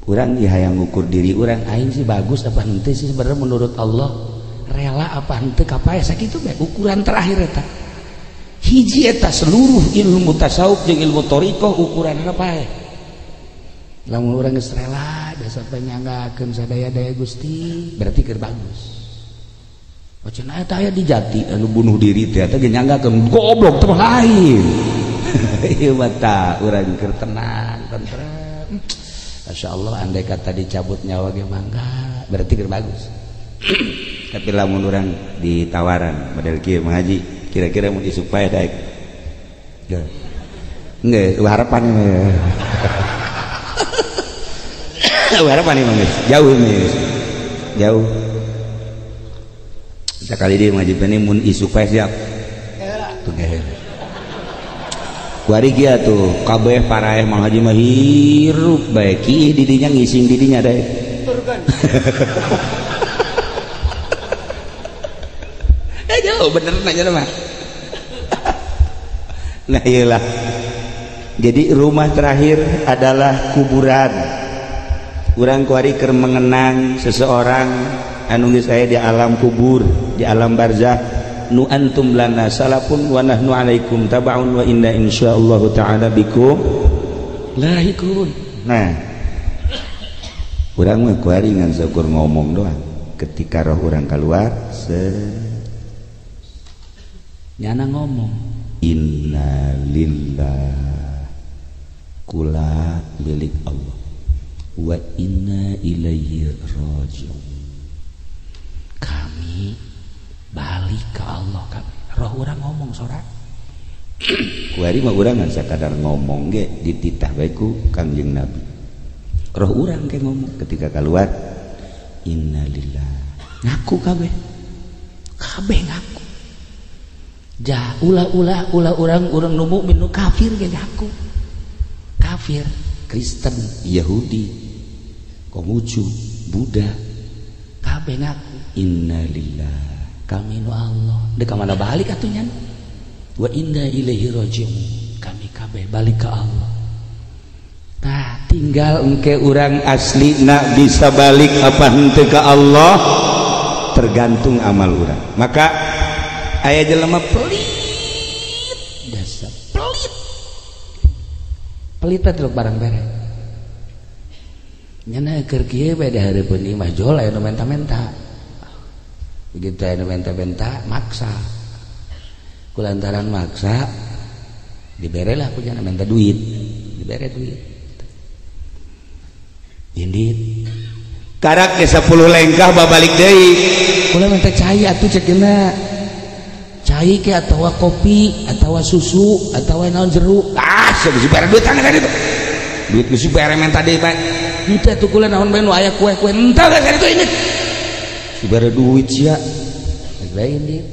[SPEAKER 2] Urang ieu hayang ngukur diri urang
[SPEAKER 1] aing sih bagus apa henteu sih sebenarnya menurut Allah, rela apa henteu ka paeh sakitu bae ukuran terakhir eta. Hiji eta seluruh ilmu tasawuf jeung ilmu thariqah ukuranna paeh. Lamun urang geus rela da sampai nyanggakeun sadaya-daya Gusti berarti keur bagus.
[SPEAKER 2] Cenah eta aya di jati anu bunuh diri teh eta ge nyanggakeun goblok teh lain. Ieu mah tah urang keur
[SPEAKER 1] tenang tentrem. Masyaallah andai kata dicabut nyawa ge mangga berarti keur bagus.
[SPEAKER 2] Tapi lamun urang ditawaran model kieu Mang Haji kira-kira mun isuk paeh daek. Geus harapan mah. Harapan mah geus jauh geus. Jauh. Sekali dia Mang Haji Pendi mun isuk paeh siap. Tuh geus. Kuari kieu tuh kabeh paraeh Mang Haji mah hirup bae kiih di dinya ngising di dinya daek. Jauh bener nanya mah. Nah iyalah. Jadi rumah terakhir adalah kuburan. Urang kuari keur mengenang seseorang anu geus aya di alam kubur, di alam barzah. Nu antum lana salafun wa nahnu alaikum tabaun wa inna insyaallah ta'ala bikum lahikun. Nah, urang mah kuari ngan saukur ngomong doang. Ketika roh urang keluar se
[SPEAKER 1] nyana ngomong
[SPEAKER 2] inna lillah, kula milik Allah, wa inna ilaihi rajiun.
[SPEAKER 1] Kami balik ke Allah kami. Roh urang ngomong sorak.
[SPEAKER 2] Kuari mah urang ngan sakadar ngomong ge dititah bae ku Kangjeng Nabi. Roh urang ke ngomong ketika keluar inna lillah.
[SPEAKER 1] Ngaku kabeh. Kabeh ngaku. Jah ulah-ulah ulah urang-urang nu mukmin nu kafir ge ngaku. Kafir,
[SPEAKER 2] Kristen, Yahudi, Konghucu, Buddha,
[SPEAKER 1] kabeh ngaku.
[SPEAKER 2] Inna lillah,
[SPEAKER 1] kami nu Allah. Deuk ka mana balik atuh nya? Wa inna ilaihi rajiun. Kami kabeh balik ke Allah. Tah
[SPEAKER 2] tinggal engke urang asli nak bisa balik apa henteu ka Allah tergantung amal urang. Maka aya jelema pelit
[SPEAKER 1] dasar pelit. Pelit teh barang bere. Nyana keur kieu bae da hareupeun imah jol aya nu menta-menta. Begitu aya nu menta-menta maksa. Kulantaran maksa diberelah ku nyana menta duit, dibere duit. Indit
[SPEAKER 2] karak ke 10 lengkah babalik deui.
[SPEAKER 1] Kula menta cai atuh ceukna. Cai ke atawa kopi atawa susu atawa naon jeruk.
[SPEAKER 2] Ah, geus dibere duit tangan itu. Duit geus dibere menta deui bae.
[SPEAKER 1] Henteu atuh kula naon bae nu aya kue-kue. Henteu geus itu indit.
[SPEAKER 2] Dibere duit sia.
[SPEAKER 1] Geus bae indit.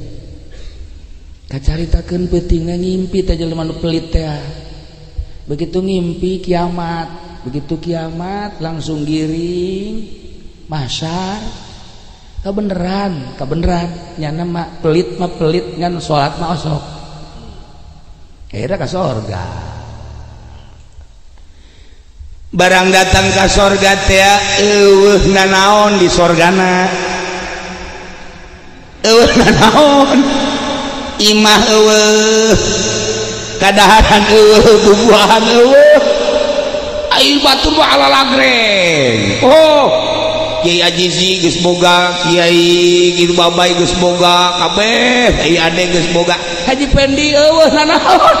[SPEAKER 1] Kacaritakeun peutingna ngimpi teh jelema nu pelit teh. Begitu ngimpi kiamat, begitu kiamat langsung giring mahsyar. Kabeneran, kabeneran nyana mah pelit ngan salat mah osok. Akhirnya ka sorga.
[SPEAKER 2] Barang datang ka sorga teh eueuh nanaon di sorgana. Eueuh nanaon. Imah eueuh. Kadaharan eueuh, bubuahan eueuh. Ai batur mah alalagreng. Oh, Kiai Ajizi geus boga, Kiai kitu Babai geus boga, kabeh Kiai Ade geus boga.
[SPEAKER 1] Haji Pendi eueuh nanaon.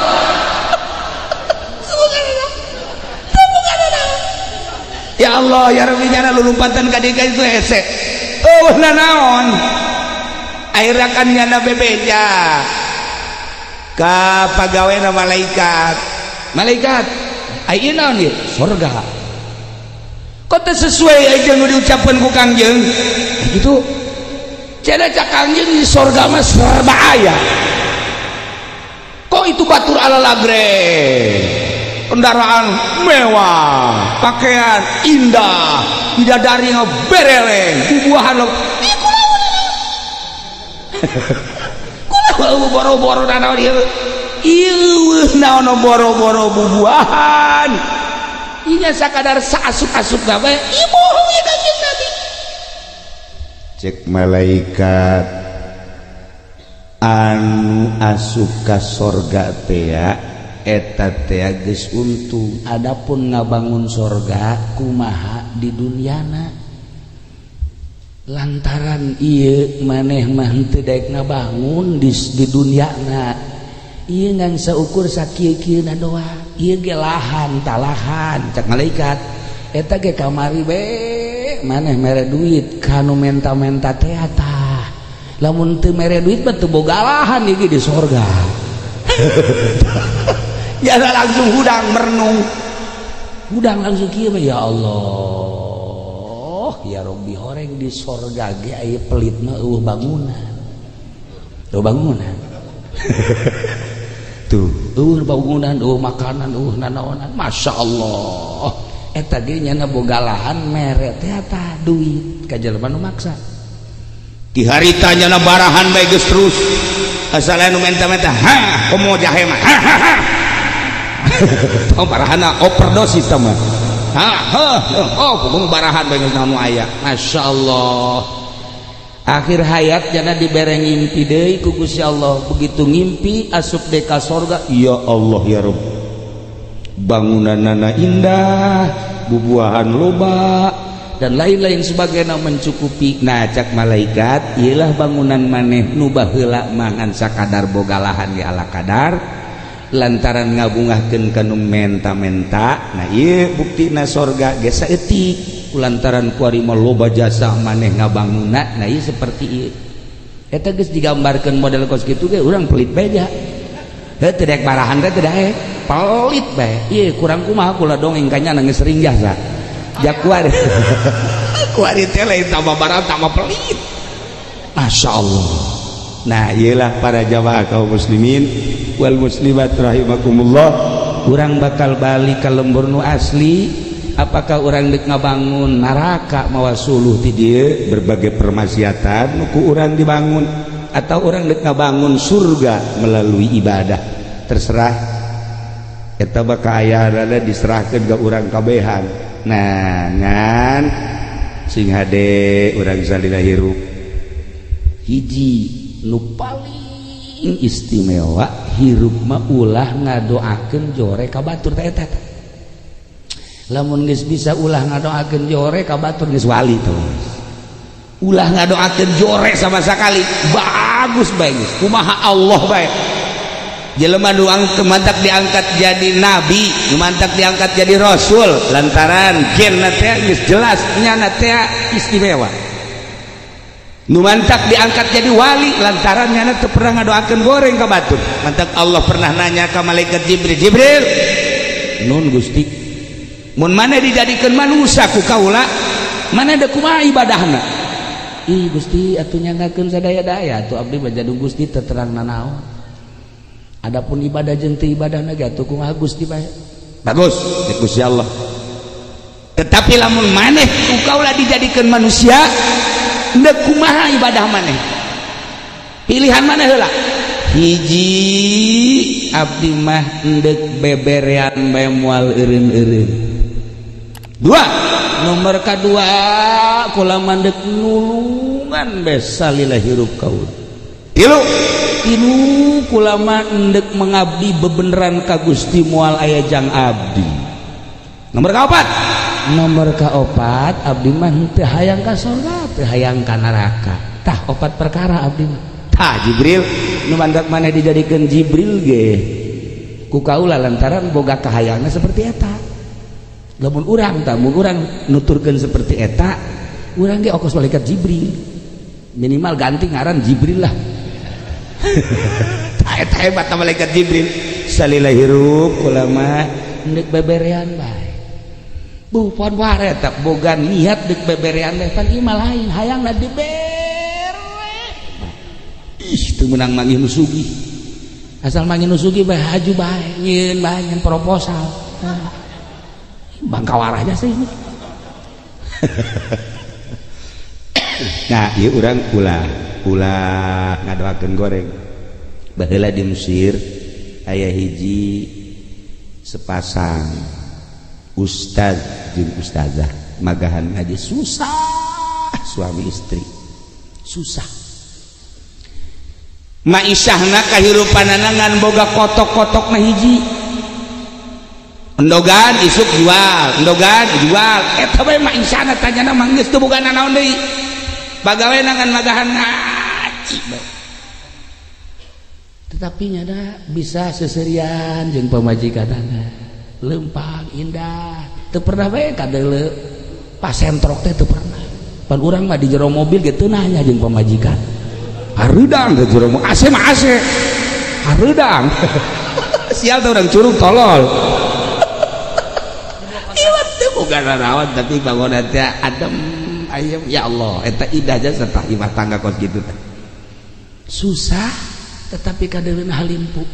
[SPEAKER 2] Ya Allah, ya Rabbi nyana lulumpatan ka dieu ka itu hese. Eueuh nanaon. Akhirnya kan nyana bebeja ka pagawena malaikat.
[SPEAKER 1] Malaikat, ai naon ieu? Sorga.
[SPEAKER 2] Kok teu sesuai aja nu diucapkeun ku Kangjeng?
[SPEAKER 1] Gitu. Cenah cak Kangjeng di sorga mah serba aya.
[SPEAKER 2] Kok itu batur ala lagreng? Kendaraan mewah, pakaian indah, bidadari bereleng, bubuahan lo. Kula boro-boro nanaon ieu. Ieu naon boro-boro bubuahan.
[SPEAKER 1] Inya sakadar saasup-asup bae. Ieu bohong ya Kanjeng Nabi.
[SPEAKER 2] Cek malaikat anu asup ka sorga teh eta teh geus untung.
[SPEAKER 1] Adapun ngabangun sorga kumaha di dunyana. Lantaran ieu maneh mah henteu daek ngabangun di dunyana. Ieu ngan saukur sakieu-kieuna doang. Ieu ge lahan talahan cak malaikat. Eta ge kamari be maneh mere duit kanu menta-menta teh tah. Lamun teu mere duit mah teu boga lahan ieu di sorga.
[SPEAKER 2] Ya langsung hudang merenung.
[SPEAKER 1] Hudang langsung kieu mah ya Allah. Ya Rabbi horeng di sorga ge aya pelit mah eueuh bangunan. Eueuh bangunan. Tuh, eueuh bangunan, eueuh makanan, eueuh nanaonan. Masya Allah. Eta ge nyana boga lahan mere teh tah duit ka jelema nu maksa.
[SPEAKER 2] Di harita nyana barahan bae geus terus. Asal anu menta-menta, ha, komo jahe mah. Ha ha ha.
[SPEAKER 1] Tong barahana overdosis tah mah. Ha ha, oh pokoknya barahan bae geus naon aya. Masya Allah. Akhir hayat jana dibere ngimpi deui ku Gusti Allah. Begitu ngimpi asup deui ka sorga,
[SPEAKER 2] ya Allah ya Rabb. Bangunanana indah, bubuahan loba
[SPEAKER 1] dan lain-lain sebagainya mencukupi. Nah cak malaikat, iyalah bangunan maneh nu baheula mangan sakadar boga lahan di ala kadar lantaran ngabungahkeun ka nu menta-menta.
[SPEAKER 2] Nah ieu buktina sorga ge saeutik
[SPEAKER 1] lantaran kuari mah loba jasa maneh ngabangunna. Nah ieu seperti ieu eta geus digambarkeun model kos kitu ge urang pelit bae ja. Heuh teu daek barahan teh teu daek pelit bae. Ieu kurang kumaha kula dongeng ka nya geus sering jasa. Ja kuari
[SPEAKER 2] kuari teh lain tambah barang tambah pelit.
[SPEAKER 1] Masya Allah.
[SPEAKER 2] Nah iyalah para jamaah kaum muslimin wal muslimat rahimakumullah,
[SPEAKER 1] urang bakal balik ka lembur nu asli. Apakah urang deuk ngabangun neraka mawa suluh ti dieu
[SPEAKER 2] berbagai permaksiatan nu ku urang dibangun,
[SPEAKER 1] atau urang deuk ngabangun surga melalui ibadah?
[SPEAKER 2] Terserah eta bakal ayana diserahkeun ka urang kabehan. Nah ngan sing hade urang salila hirup
[SPEAKER 1] hiji nu paling istimewa hirup mah ulah ngadoakeun jore ka batur teh eta. Lamun geus bisa ulah ngadoakeun jore ka batur geus wali tuh. Ulah ngadoakeun jore sama sekali, bagus bae geus.
[SPEAKER 2] Kumaha Allah bae. Jelema nu mantak diangkat jadi nabi, nu mantak diangkat jadi rasul lantaran genna teh geus jelas nyana teh
[SPEAKER 1] istimewa.
[SPEAKER 2] Nu mantak diangkat jadi wali lantaran nyana teu pernah ngadoakeun goreng ka batur. Mantak Allah pernah nanya ka malaikat Jibril, "Jibril,
[SPEAKER 1] nun Gusti,
[SPEAKER 2] mun mana dijadikeun manusia ku kaula,
[SPEAKER 1] mana da kumaha ibadahna?" Ih Gusti atuh nyanggakeun sadaya-daya atuh abdi mah jadung Gusti teu terang nanaon. Adapun ibadah jeung teu ibadahna ge atuh kumaha Gusti bae.
[SPEAKER 2] Bagus, cek Gusti Allah. Tetapi lamun maneh ku kaula dijadikeun manusia, endek kumaha ibadah maneh? Pilihan maneh heula.
[SPEAKER 1] Hiji abdi mah endek beberean bae moal eureun-eureun.
[SPEAKER 2] Dua,
[SPEAKER 1] nomor kadua kula mandek nulungan bae salila hirup kaula.
[SPEAKER 2] Tilu,
[SPEAKER 1] tilu kula mah endek mengabdi bebeneran ka Gusti moal aya jang abdi.
[SPEAKER 2] Nomor kaopat,
[SPEAKER 1] nomor kaopat abdi mah henteu hayang ka sorga, teu hayang ka neraka. Tah opat perkara abdi mah.
[SPEAKER 2] Tah Jibril,
[SPEAKER 1] nu mandak maneh dijadikeun Jibril ge ku kaula lantaran boga kahayangna seperti eta. Lamun urang tah mun urang nuturkeun seperti eta, urang ge okos malaikat Jibril. Minimal ganti ngaran Jibril lah.
[SPEAKER 2] Tah eta hebat malaikat Jibril. Salila hirup kula mah
[SPEAKER 1] endek beberean bae. Bu pon ware eta boga niat dek beberean bae pan ieu mah lain hayangna dibere. Ih teu meunang manggih nu sugih. Asal manggih nu sugih bae haju bae nyieun bae nyen proposal. Bangka warahnya sih ini.
[SPEAKER 2] Nah ieu urang ulah ulah ngadoakeun goreng. Baheula di Mesir aya hiji sepasang ustaz jeung ustazah magahan ngaji
[SPEAKER 1] susah, suami istri susah.
[SPEAKER 2] Maisahna kahirupanana ngan boga kotok-kotokna hiji. Endogan isuk jual, endogan jual. Eta bae maisahna tanyana mah geus teu boga nanaon deui. Pagawena ngan magahan ngaji bae.
[SPEAKER 1] Tetapi nyana bisa seserian jeung pamajikanana. Lempang indah, teu pernah bae kadeuleu pasentrok teh teu pernah. Pan urang mah di jero mobil ge teu nanya jeung pamajikan.
[SPEAKER 2] Hareudang di jero mobil, AC mah AC. Hareudang. Sial teh urang curug tolol. Iwat teu boga nanaon tapi bangunan teh adem ayem ya Allah eta indah jasa tah imah tangga kos kitu teh.
[SPEAKER 1] Susah tetapi kadeuleuna halimpu.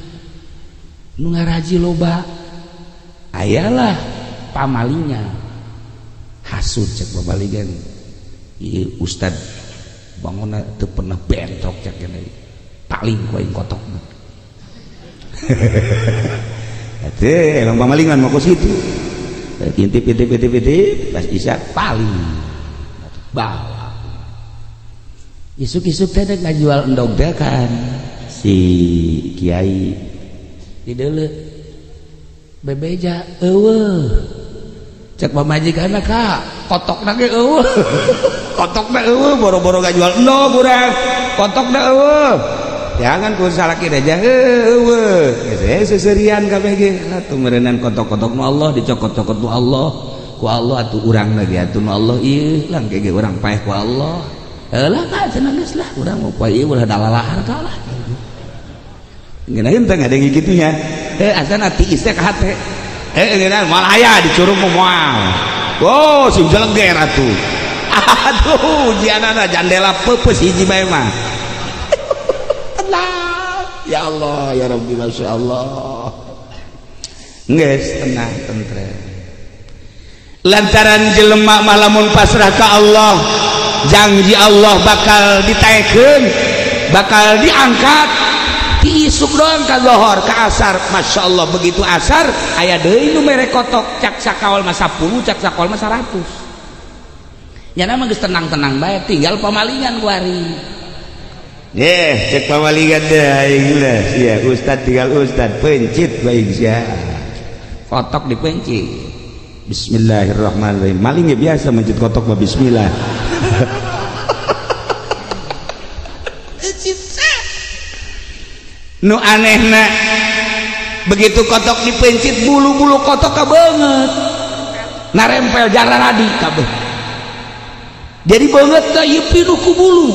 [SPEAKER 1] Nu ngaraji loba ayalah pamalinya hasud cek pamaligan ieu ustad bangunna teu pernah bentrok cek kene paling ku aing kotokna. Atuh emang pamalingan mah kos kitu. Intip intip intip intip pas isya paling bawa. Isuk-isuk teh ngajual endog teh kan si kiai dideuleu bebeja eueuh cek pamajikanna ka kotokna ge eueuh kotokna eueuh boro-boro ngajual endog urang kotokna eueuh jangan ku salaki aja eueuh geus seserian kabeh ge atuh meureunnan kotok-kotok nu Allah dicokot-cokot nu Allah ku Allah atuh urang lagi atuh nu Allah ieu lang ge urang paeh ku Allah heulah ka cenah geus lah urang mau poe ieu ulah dalalahar ka lah ngeunaheun teh ngadenge kitu nya asana tiis teh ka hate ngeunaheun moal aya dicurug mah moal oh sing jeleger atuh aduh ujianana jandela peupeus hiji bae mah tenang ya Allah ya Rabbi Masya Allah geus tenang tentrem lantaran jelema mah lamun pasrah ka Allah janji Allah bakal ditaekeun bakal diangkat diisuk doang ka lohor ka asar Masya Allah begitu asar aya deui nu mere kotok cak sakaol mah 10 cak sakaol mah 100 nyana mah geus tenang-tenang bae tinggal pamalingan ku ari
[SPEAKER 2] cek pamalingan deh aing lah sia ustad tinggal ustad pencit bae sia
[SPEAKER 1] kotok dipencit
[SPEAKER 2] Bismillahirrahmanirrahim maling ya biasa mencit kotok mah bismillah.
[SPEAKER 1] Nu anehna begitu kotok dipencit bulu-bulu kotok kabeungeut narempel jararadi kabeh jadi beungeut teh ieu pinuh ku bulu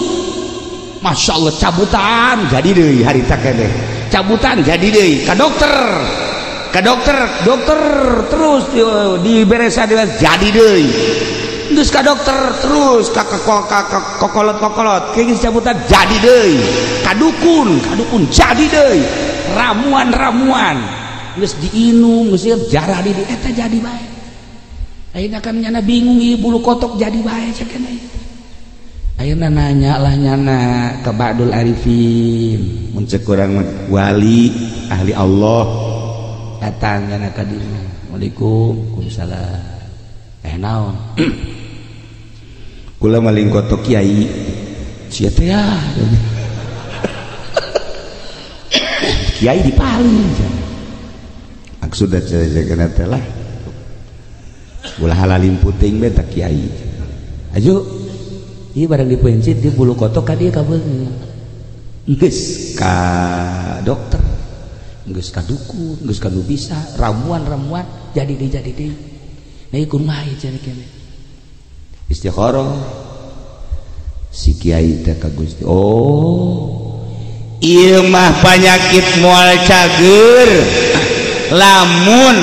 [SPEAKER 1] Masya Allah cabutan jadi deui harita keneh cabutan jadi deui ka dokter dokter terus diberesa jadi deui geus ka dokter terus ka kokolot-kokolot geus cabutan jadi deui ka dukun jadi deui ramuan-ramuan geus diinum geus jarah di eta jadi bae ayeuna kan nyana bingung ieu bulu kotok jadi bae cek keneh ayeuna nanya lah nyana ka Ba'dul Arifin
[SPEAKER 2] mun cek urang wali ahli Allah
[SPEAKER 1] datang nyana ka dieu Assalamualaikum waalaikumsalam naon
[SPEAKER 2] kula maling kotok kiai
[SPEAKER 1] sia teh ya kiai dipaling
[SPEAKER 2] maksudna cenah teh lah ulah halalim puting bae tah kiai
[SPEAKER 1] aju ieu barang dipencit di bulu kotok ka dieu kabeungeut geus ka dokter geus ka dukun geus ka nu bisa ramuan-ramuan jadi deui nah ieu kumaha ieu cenah kene
[SPEAKER 2] istikharah si kiai teh ka Gusti oh ieu mah panyakit moal cager lamun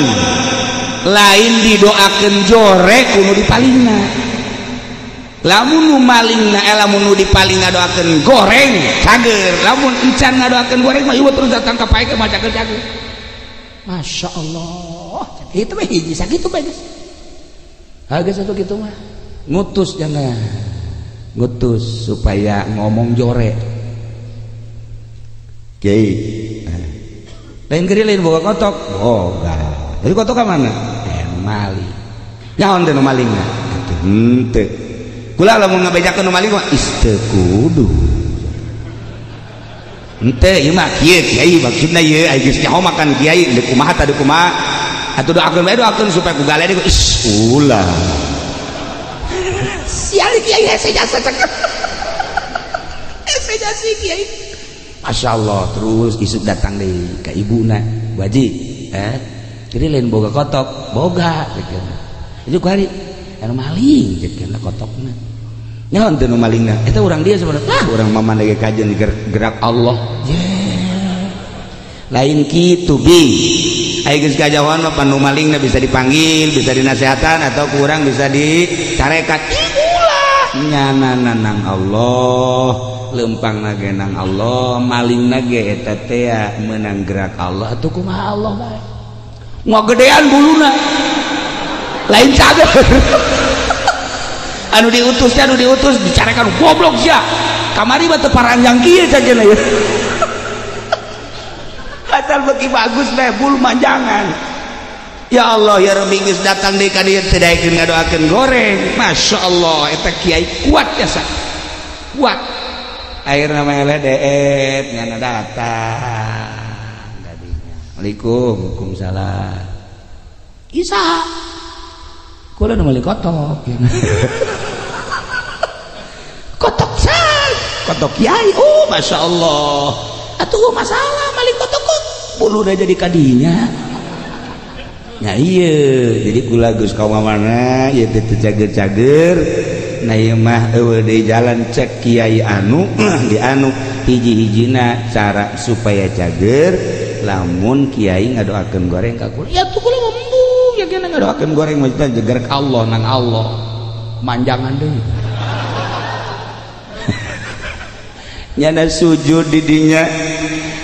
[SPEAKER 2] lain didoakeun jore kudu dipalingna lamun nu malingna lamun nu dipaling ngadoakeun goreng cager lamun encan ngadoakeun goreng mah ieu terus datang ka pae mah cager cager
[SPEAKER 1] Masya Allah itu mah hiji sakitu bae geus geus atuh kitu mah ngutus jangan ngutus supaya ngomong jore
[SPEAKER 2] kiai
[SPEAKER 1] lain geri lain boga kotok
[SPEAKER 2] boga jadi kotok ka mana
[SPEAKER 1] mali
[SPEAKER 2] nyaon teh nu malingna atuh henteu kula lamun ngabejakeun nu maling mah is teu kudu henteu ieu mah kieu kiai maksudna ieu ai geus nyaho makan kiai deuk kumaha tah deuk kumaha atuh doakeun bae doakeun supaya ku gale deui is ulah
[SPEAKER 1] sial kiai hese jasa cakep hese jasa kiai Masya Allah terus isuk datang deh ke ibuna wajib jadi lain boga kotok boga itu kuari anu maling jadi kotokna
[SPEAKER 2] nyaon teu nu malingna
[SPEAKER 1] eta urang dia sebenarnya
[SPEAKER 2] ah urang mama lagi kajian gerak Allah
[SPEAKER 1] yeah.
[SPEAKER 2] Lain kitu bi ai geus kajawan mah panu malingna bisa dipanggil bisa dinasehatan atau kurang bisa dicarekan ulah Nyana nang Allah, lempang nage nang Allah, maling nage eta teh menang gerak Allah atuh kumaha Allah bae. Ngagedean buluna. Lain cager. Anu diutus teh anu diutus dicarakan goblok sia. Kamari mah teu paranjang kieu saja ya. Asal beki bagus bae bulu manjangan. Ya Allah ya Rabbi geus datang deui ka dieu teu daekeun ngadoakeun goreng. Masya Allah eta kiai kuat jasa. Kuat. Akhirna mah eleh deet nyana datang kadinya. Assalamualaikum, waalaikumsalam. Isa. Kula nu meuli kotok. Kotok san, kotok kiai. Oh, Masya Allah. Atuh masalah mali kotok kok. Bulu udah jadi kadinya. Ya iya, jadi kula geus ka mana ieu teh teu cager-cager. Nah ieu mah eueuh deui jalan cek kiai anu di anu hiji-hijina cara supaya cager lamun kiai ngadoakeun goreng ka kula. Ya tuh kula mah embung ya kena ngadoakeun goreng mah jeger ka Allah nang Allah. Manjangan deui. Nyana sujud di dinya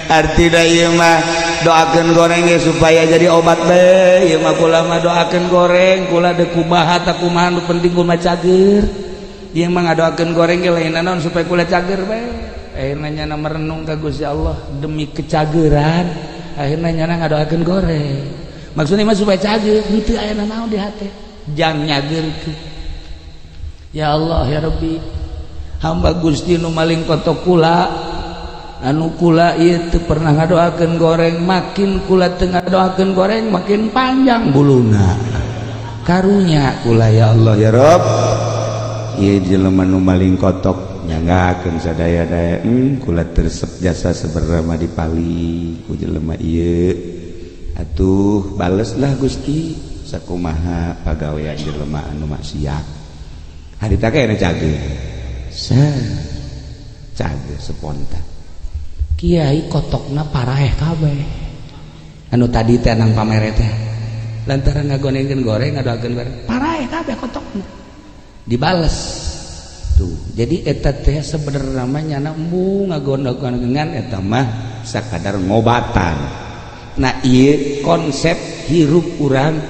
[SPEAKER 2] artina ieu mah doakeun goreng ge supaya jadi obat bae ieu mah kula mah doakeun goreng kula deuk kumaha ta kumaha nu penting kula cager ieu mah ngadoakeun goreng ge lain naon supaya kula cager bae akhirna nyana merenung ka Gusti Allah demi kecageran akhirna nyana ngadoakeun goreng maksudna mah supaya cager henteu aya naon di hate jang nyageurkeun ya Allah ya Rabbi hamba Gusti nu maling kotok kula anu kula ieu teu pernah ngadoakeun goreng makin kula teu ngadoakeun goreng makin panjang buluna karunya kula ya Allah ya Rabb ieu jelema nu maling kotok nyanggakeun sadaya-daya kula tersep jasa sebenarnya mah dipali ku jelema ieu atuh baleslah Gusti sakumaha pagawean jelema anu maksiat harita kene cager cager spontan kiai kotokna paraeh kabeh anu tadi teh nang pamere teh lantaran ngagonengkeun goreng ngadoakeun goreng paraeh kabeh kotokna dibales tuh jadi eta teh sebenarnya mah nyana embung ngagonengkeun eta mah sakadar ngobatan. Nah ieu konsep hirup urang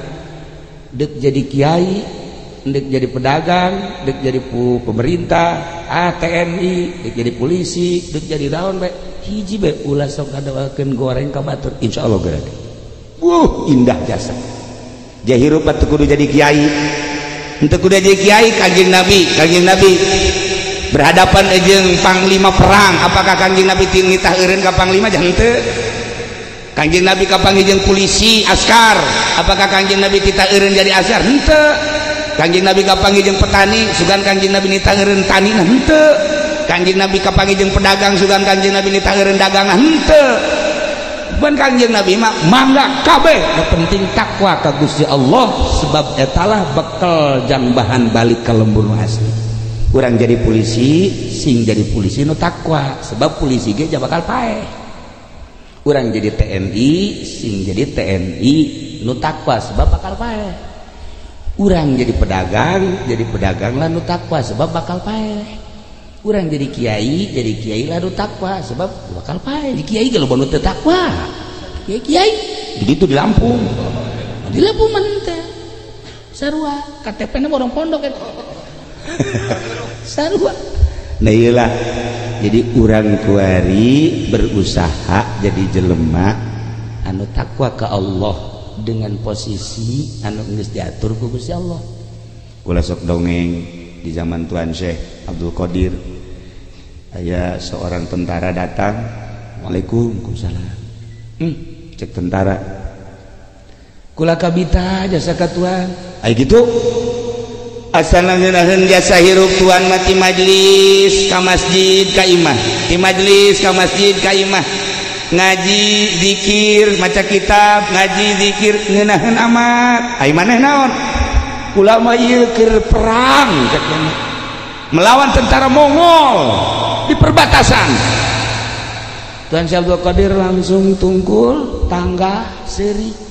[SPEAKER 2] deuk jadi kiai dek jadi pedagang, dek jadi pemerintah, TNI, dek jadi polisi, dek jadi daun bae. Hiji bae ulah sok ngadoakeun goreng ka batur, insyaallah geura. Indah jasa. Jahirup teu kudu jadi kiai. Henteu kudu jadi kiai Kanjeng Nabi berhadapan jeung panglima perang, apakah Kanjeng Nabi nitah eureun ka panglima jangan henteu? Kanjeng Nabi kapanggih jeung polisi, askar, apakah Kanjeng Nabi titah eureun jadi askar? Henteu. Kanjeng Nabi kapanggih jeung petani, sugan Kanjeng Nabi nitah eureun tani henteu. Kanjeng Nabi kapanggih jeung pedagang, sugan Kanjeng Nabi nitah eureun dagang henteu. Ban Kanjeng Nabi mah mangga kabeh, nu penting takwa ka Gusti Allah sebab etalah bekal jang bahan balik ka lembur nu asli. Urang jadi polisi, sing jadi polisi nu takwa sebab polisi ge bakal paeh. Urang jadi TNI, sing jadi TNI nu takwa sebab bakal paeh. Urang jadi pedagang lah nu takwa sebab bakal paeh. Urang jadi kiai lah nu takwa sebab bakal paeh. Di kiai ge loba nu teu takwa. Kiai begitu di Lampung. Di Lampung mah teh. Sarua KTP-na orang pondok eta. Sarua. Nah iyalah. Jadi urang kuari berusaha jadi jelema anu takwa ka Allah dengan posisi anu geus diatur ku Gusti Allah. Kula sok dongeng di zaman Tuan Syekh Abdul Qadir aya seorang tentara datang, waalaikumsalam. Cek tentara. Kula kabita jasa ka tuan. Ai kitu. Asal ngeunaheun jasa hirup tuan mah ti majlis ka masjid ka imah, ti majlis ka masjid ka imah. Ngaji zikir maca kitab ngaji zikir ngeunaheun amat. Ai maneh naon? Kula mah ieu keur perang cek melawan tentara Mongol di perbatasan. Tuan Syekh Abdul Qadir langsung tungkul tangga seuri.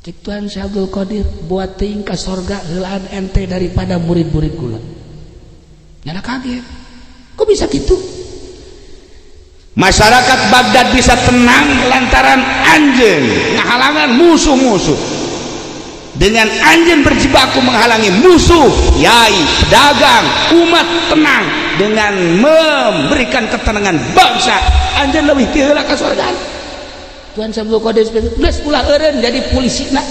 [SPEAKER 2] Cek Tuan Syekh Abdul Qadir buat teuing ka sorga heulaan ente daripada murid-murid kula.
[SPEAKER 1] Nyana kaget. Kok bisa gitu?
[SPEAKER 2] Masyarakat Baghdad bisa tenang lantaran anjeun ngahalangan musuh-musuh. Dengan anjeun berjibaku menghalangi musuh, yai, pedagang, umat tenang dengan memberikan ketenangan bangsa. Anjeun leuwih ti heula ka sorga.
[SPEAKER 1] Tuhan Syekh Abdul Qadir geus ulah eureun jadi polisina.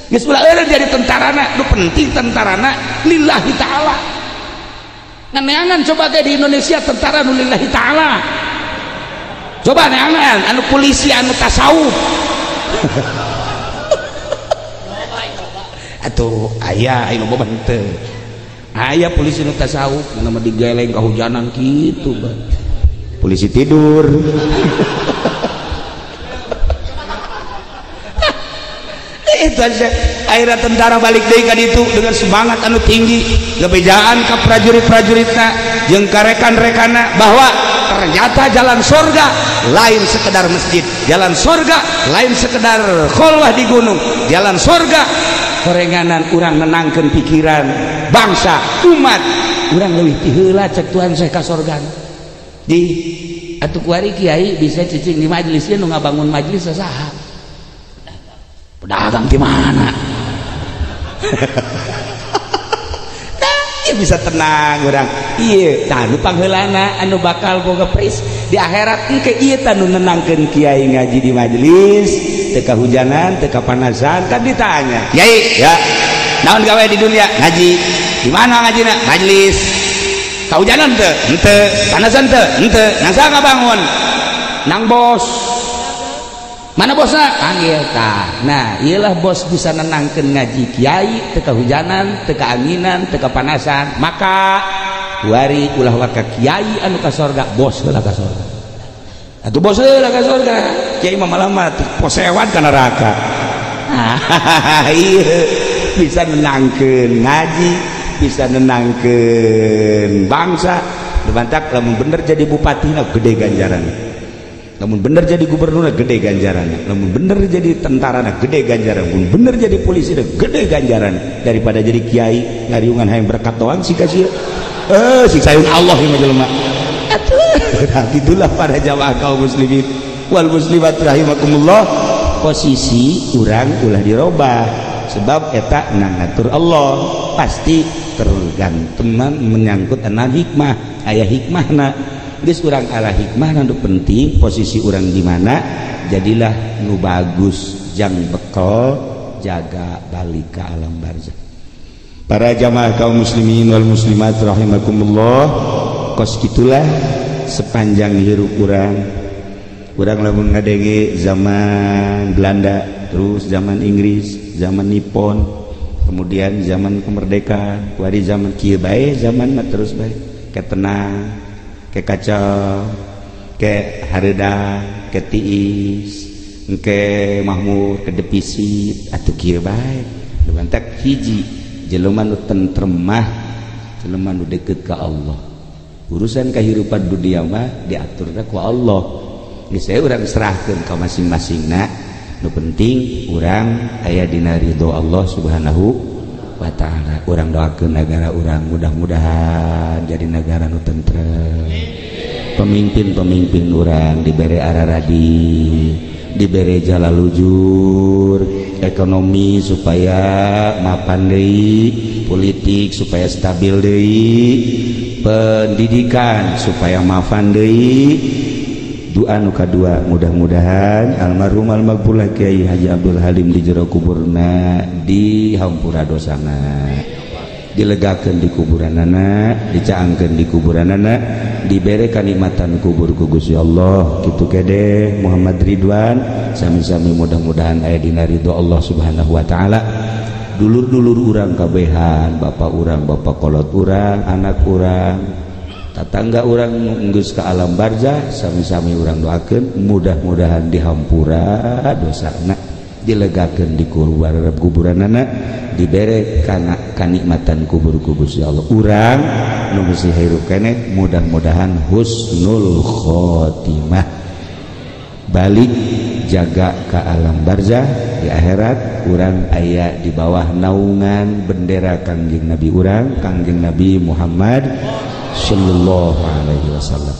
[SPEAKER 1] Geus ulah eureun jadi tentarana, nu penting tentarana lillahi ta'ala. Neangan coba ge di Indonesia tentara nu lillahi ta'ala. Coba neangan anu polisi anu tasawuf.
[SPEAKER 2] Atuh aya anu boba henteu. Aya polisi nu tasawuf mana mah digeleng kahujanan kitu bah. Polisi tidur. Itu aja akhirnya tentara balik deui ka ditu dengan semangat anu tinggi, ngebejaan ka prajurit-prajuritna jeung ka rekan-rekanna bahwa ternyata jalan sorga lain sekedar masjid, jalan sorga lain sekedar kholwah di gunung, jalan sorga korenganan urang nenangkeun pikiran bangsa umat urang leuwih ti heula cek Tuhan saya ka sorga.
[SPEAKER 1] Di atuh kuari kiai bisa cicing di majelis nu ngabangun majelis saha?
[SPEAKER 2] Pedagang di mana? Nah, bisa tenang urang. Iya, tah nu pangheulana anu bakal boga pris di akhirat engke ieu tah nu nenangkeun kiai ngaji di majelis, teu kahujanan, teu kapanasan, kan ditanya. Kiai, ya. Naon gawe di dunia? Ngaji. Di mana ngajina? Majelis. Kahujanan teu? Henteu. Panasan teu? Henteu. Nang saha ngabangun? Nang bos.
[SPEAKER 1] Mana bosna? Panggil tah. Nah, iyalah bos bisa nenangkeun ngaji kiai, teu kahujanan, teu kaanginan, teu kapanasan. Maka wari ulah waka kiai anu ka sorga, bos heula ka sorga.
[SPEAKER 2] Atuh bos heula ka sorga. Kiai mah malah mah posewan ka neraka. Iya, bisa nenangkeun ngaji, bisa nenangkeun bangsa. Dibantak lamun bener jadi bupati na gede ganjaran. Lamun bener jadi gubernur gede ganjaran, lamun bener jadi tentara gede ganjaran, lamun bener jadi polisi gede ganjaran daripada jadi kiai ngariungan hayang berkat doang sih kasih. Siksaeun Allah ieu mah jelema. Atuh, nah, itulah para jamaah kaum muslimin wal muslimat rahimakumullah. Posisi urang ulah dirobah sebab eta ngatur Allah pasti tergantung menyangkut ana hikmah, aya hikmahna. Geus urang ala hikmah nu penting posisi urang di mana jadilah nu bagus jang bekal jaga balik ke alam barzah. Para jamaah kaum muslimin wal muslimat rahimakumullah, kos kitulah sepanjang hirup urang. Urang lamun ngadenge zaman Belanda, terus zaman Inggris, zaman Nippon, kemudian zaman kemerdekaan, kuari zaman kieu bae, zaman mah terus bae ketenang, ke kacau, ke hareudang, ke tiis, ke mahmur, ke defisit, atuh kieu bae. Lumantak hiji jelema nu tentrem mah, jelema nu deukeut ka Allah. Urusan kahirupan dunia mah diaturna ku Allah. Geus saya urang serahkeun ka masing-masingna. Nu penting urang aya dina ridho Allah Subhanahu wa ta'ala. Urang doakeun negara urang mudah-mudahan jadi negara nu tentrem. Pemimpin-pemimpin urang dibere araradi, dibere jalalujur, ekonomi supaya mapan deui, politik supaya stabil deui, pendidikan supaya mapan deui. Doa nu kadua mudah-mudahan almarhum almaghfurlah Kiai Haji Abdul Halim di jero kuburna dihampura dosana, dilegakeun di kuburanana, dicaangkeun di kuburanana, dibere kanikmatan kubur ku Gusti Allah. Kitu kede Muhammad Ridwan sami-sami mudah-mudahan aya dina ridho Allah Subhanahu wa taala. Dulur-dulur urang kabehan, bapak urang, bapak kolot urang, anak urang, tatangga urang geus ka alam barzah, sami-sami urang doakeun mudah-mudahan dihampura dosana, dilegakeun di kuburanana, dibere kana kanikmatan kubur ku Gusti Allah. Urang nu masih hirup keneh mudah-mudahan husnul khotimah, balik jaga ke alam barzah di akhirat urang aya di bawah naungan bendera Kangjeng Nabi urang, Kangjeng Nabi Muhammad
[SPEAKER 1] sallallahu alaihi wasallam.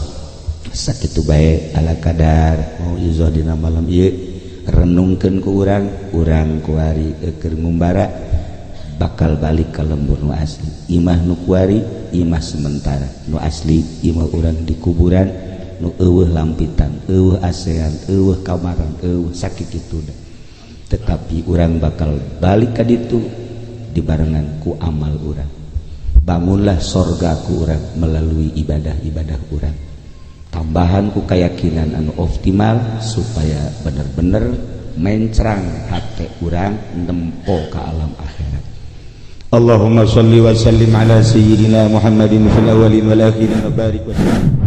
[SPEAKER 1] Sakitu bae ala kadar mau izoh dina malam ieu renungkeun ku urang, urang kuari keur ngumbara bakal balik ka lembur nu asli. Imah nu kuari imah sementara, nu asli imah urang di kuburan nu eueuh lampitan, eueuh asean, eueuh kamaran, eueuh sakitu. Tetapi urang bakal balik ka ditu dibarengan ku amal urang. Bangunlah sorga ku urang melalui ibadah-ibadah urang. Tambahan ku keyakinan anu optimal supaya bener-bener mencrang hati urang nempo ke alam akhirat.
[SPEAKER 2] Allahumma shalli wa sallim ala sayyidina Muhammadin fil awwalin wal akhirin wa barik wa sallim.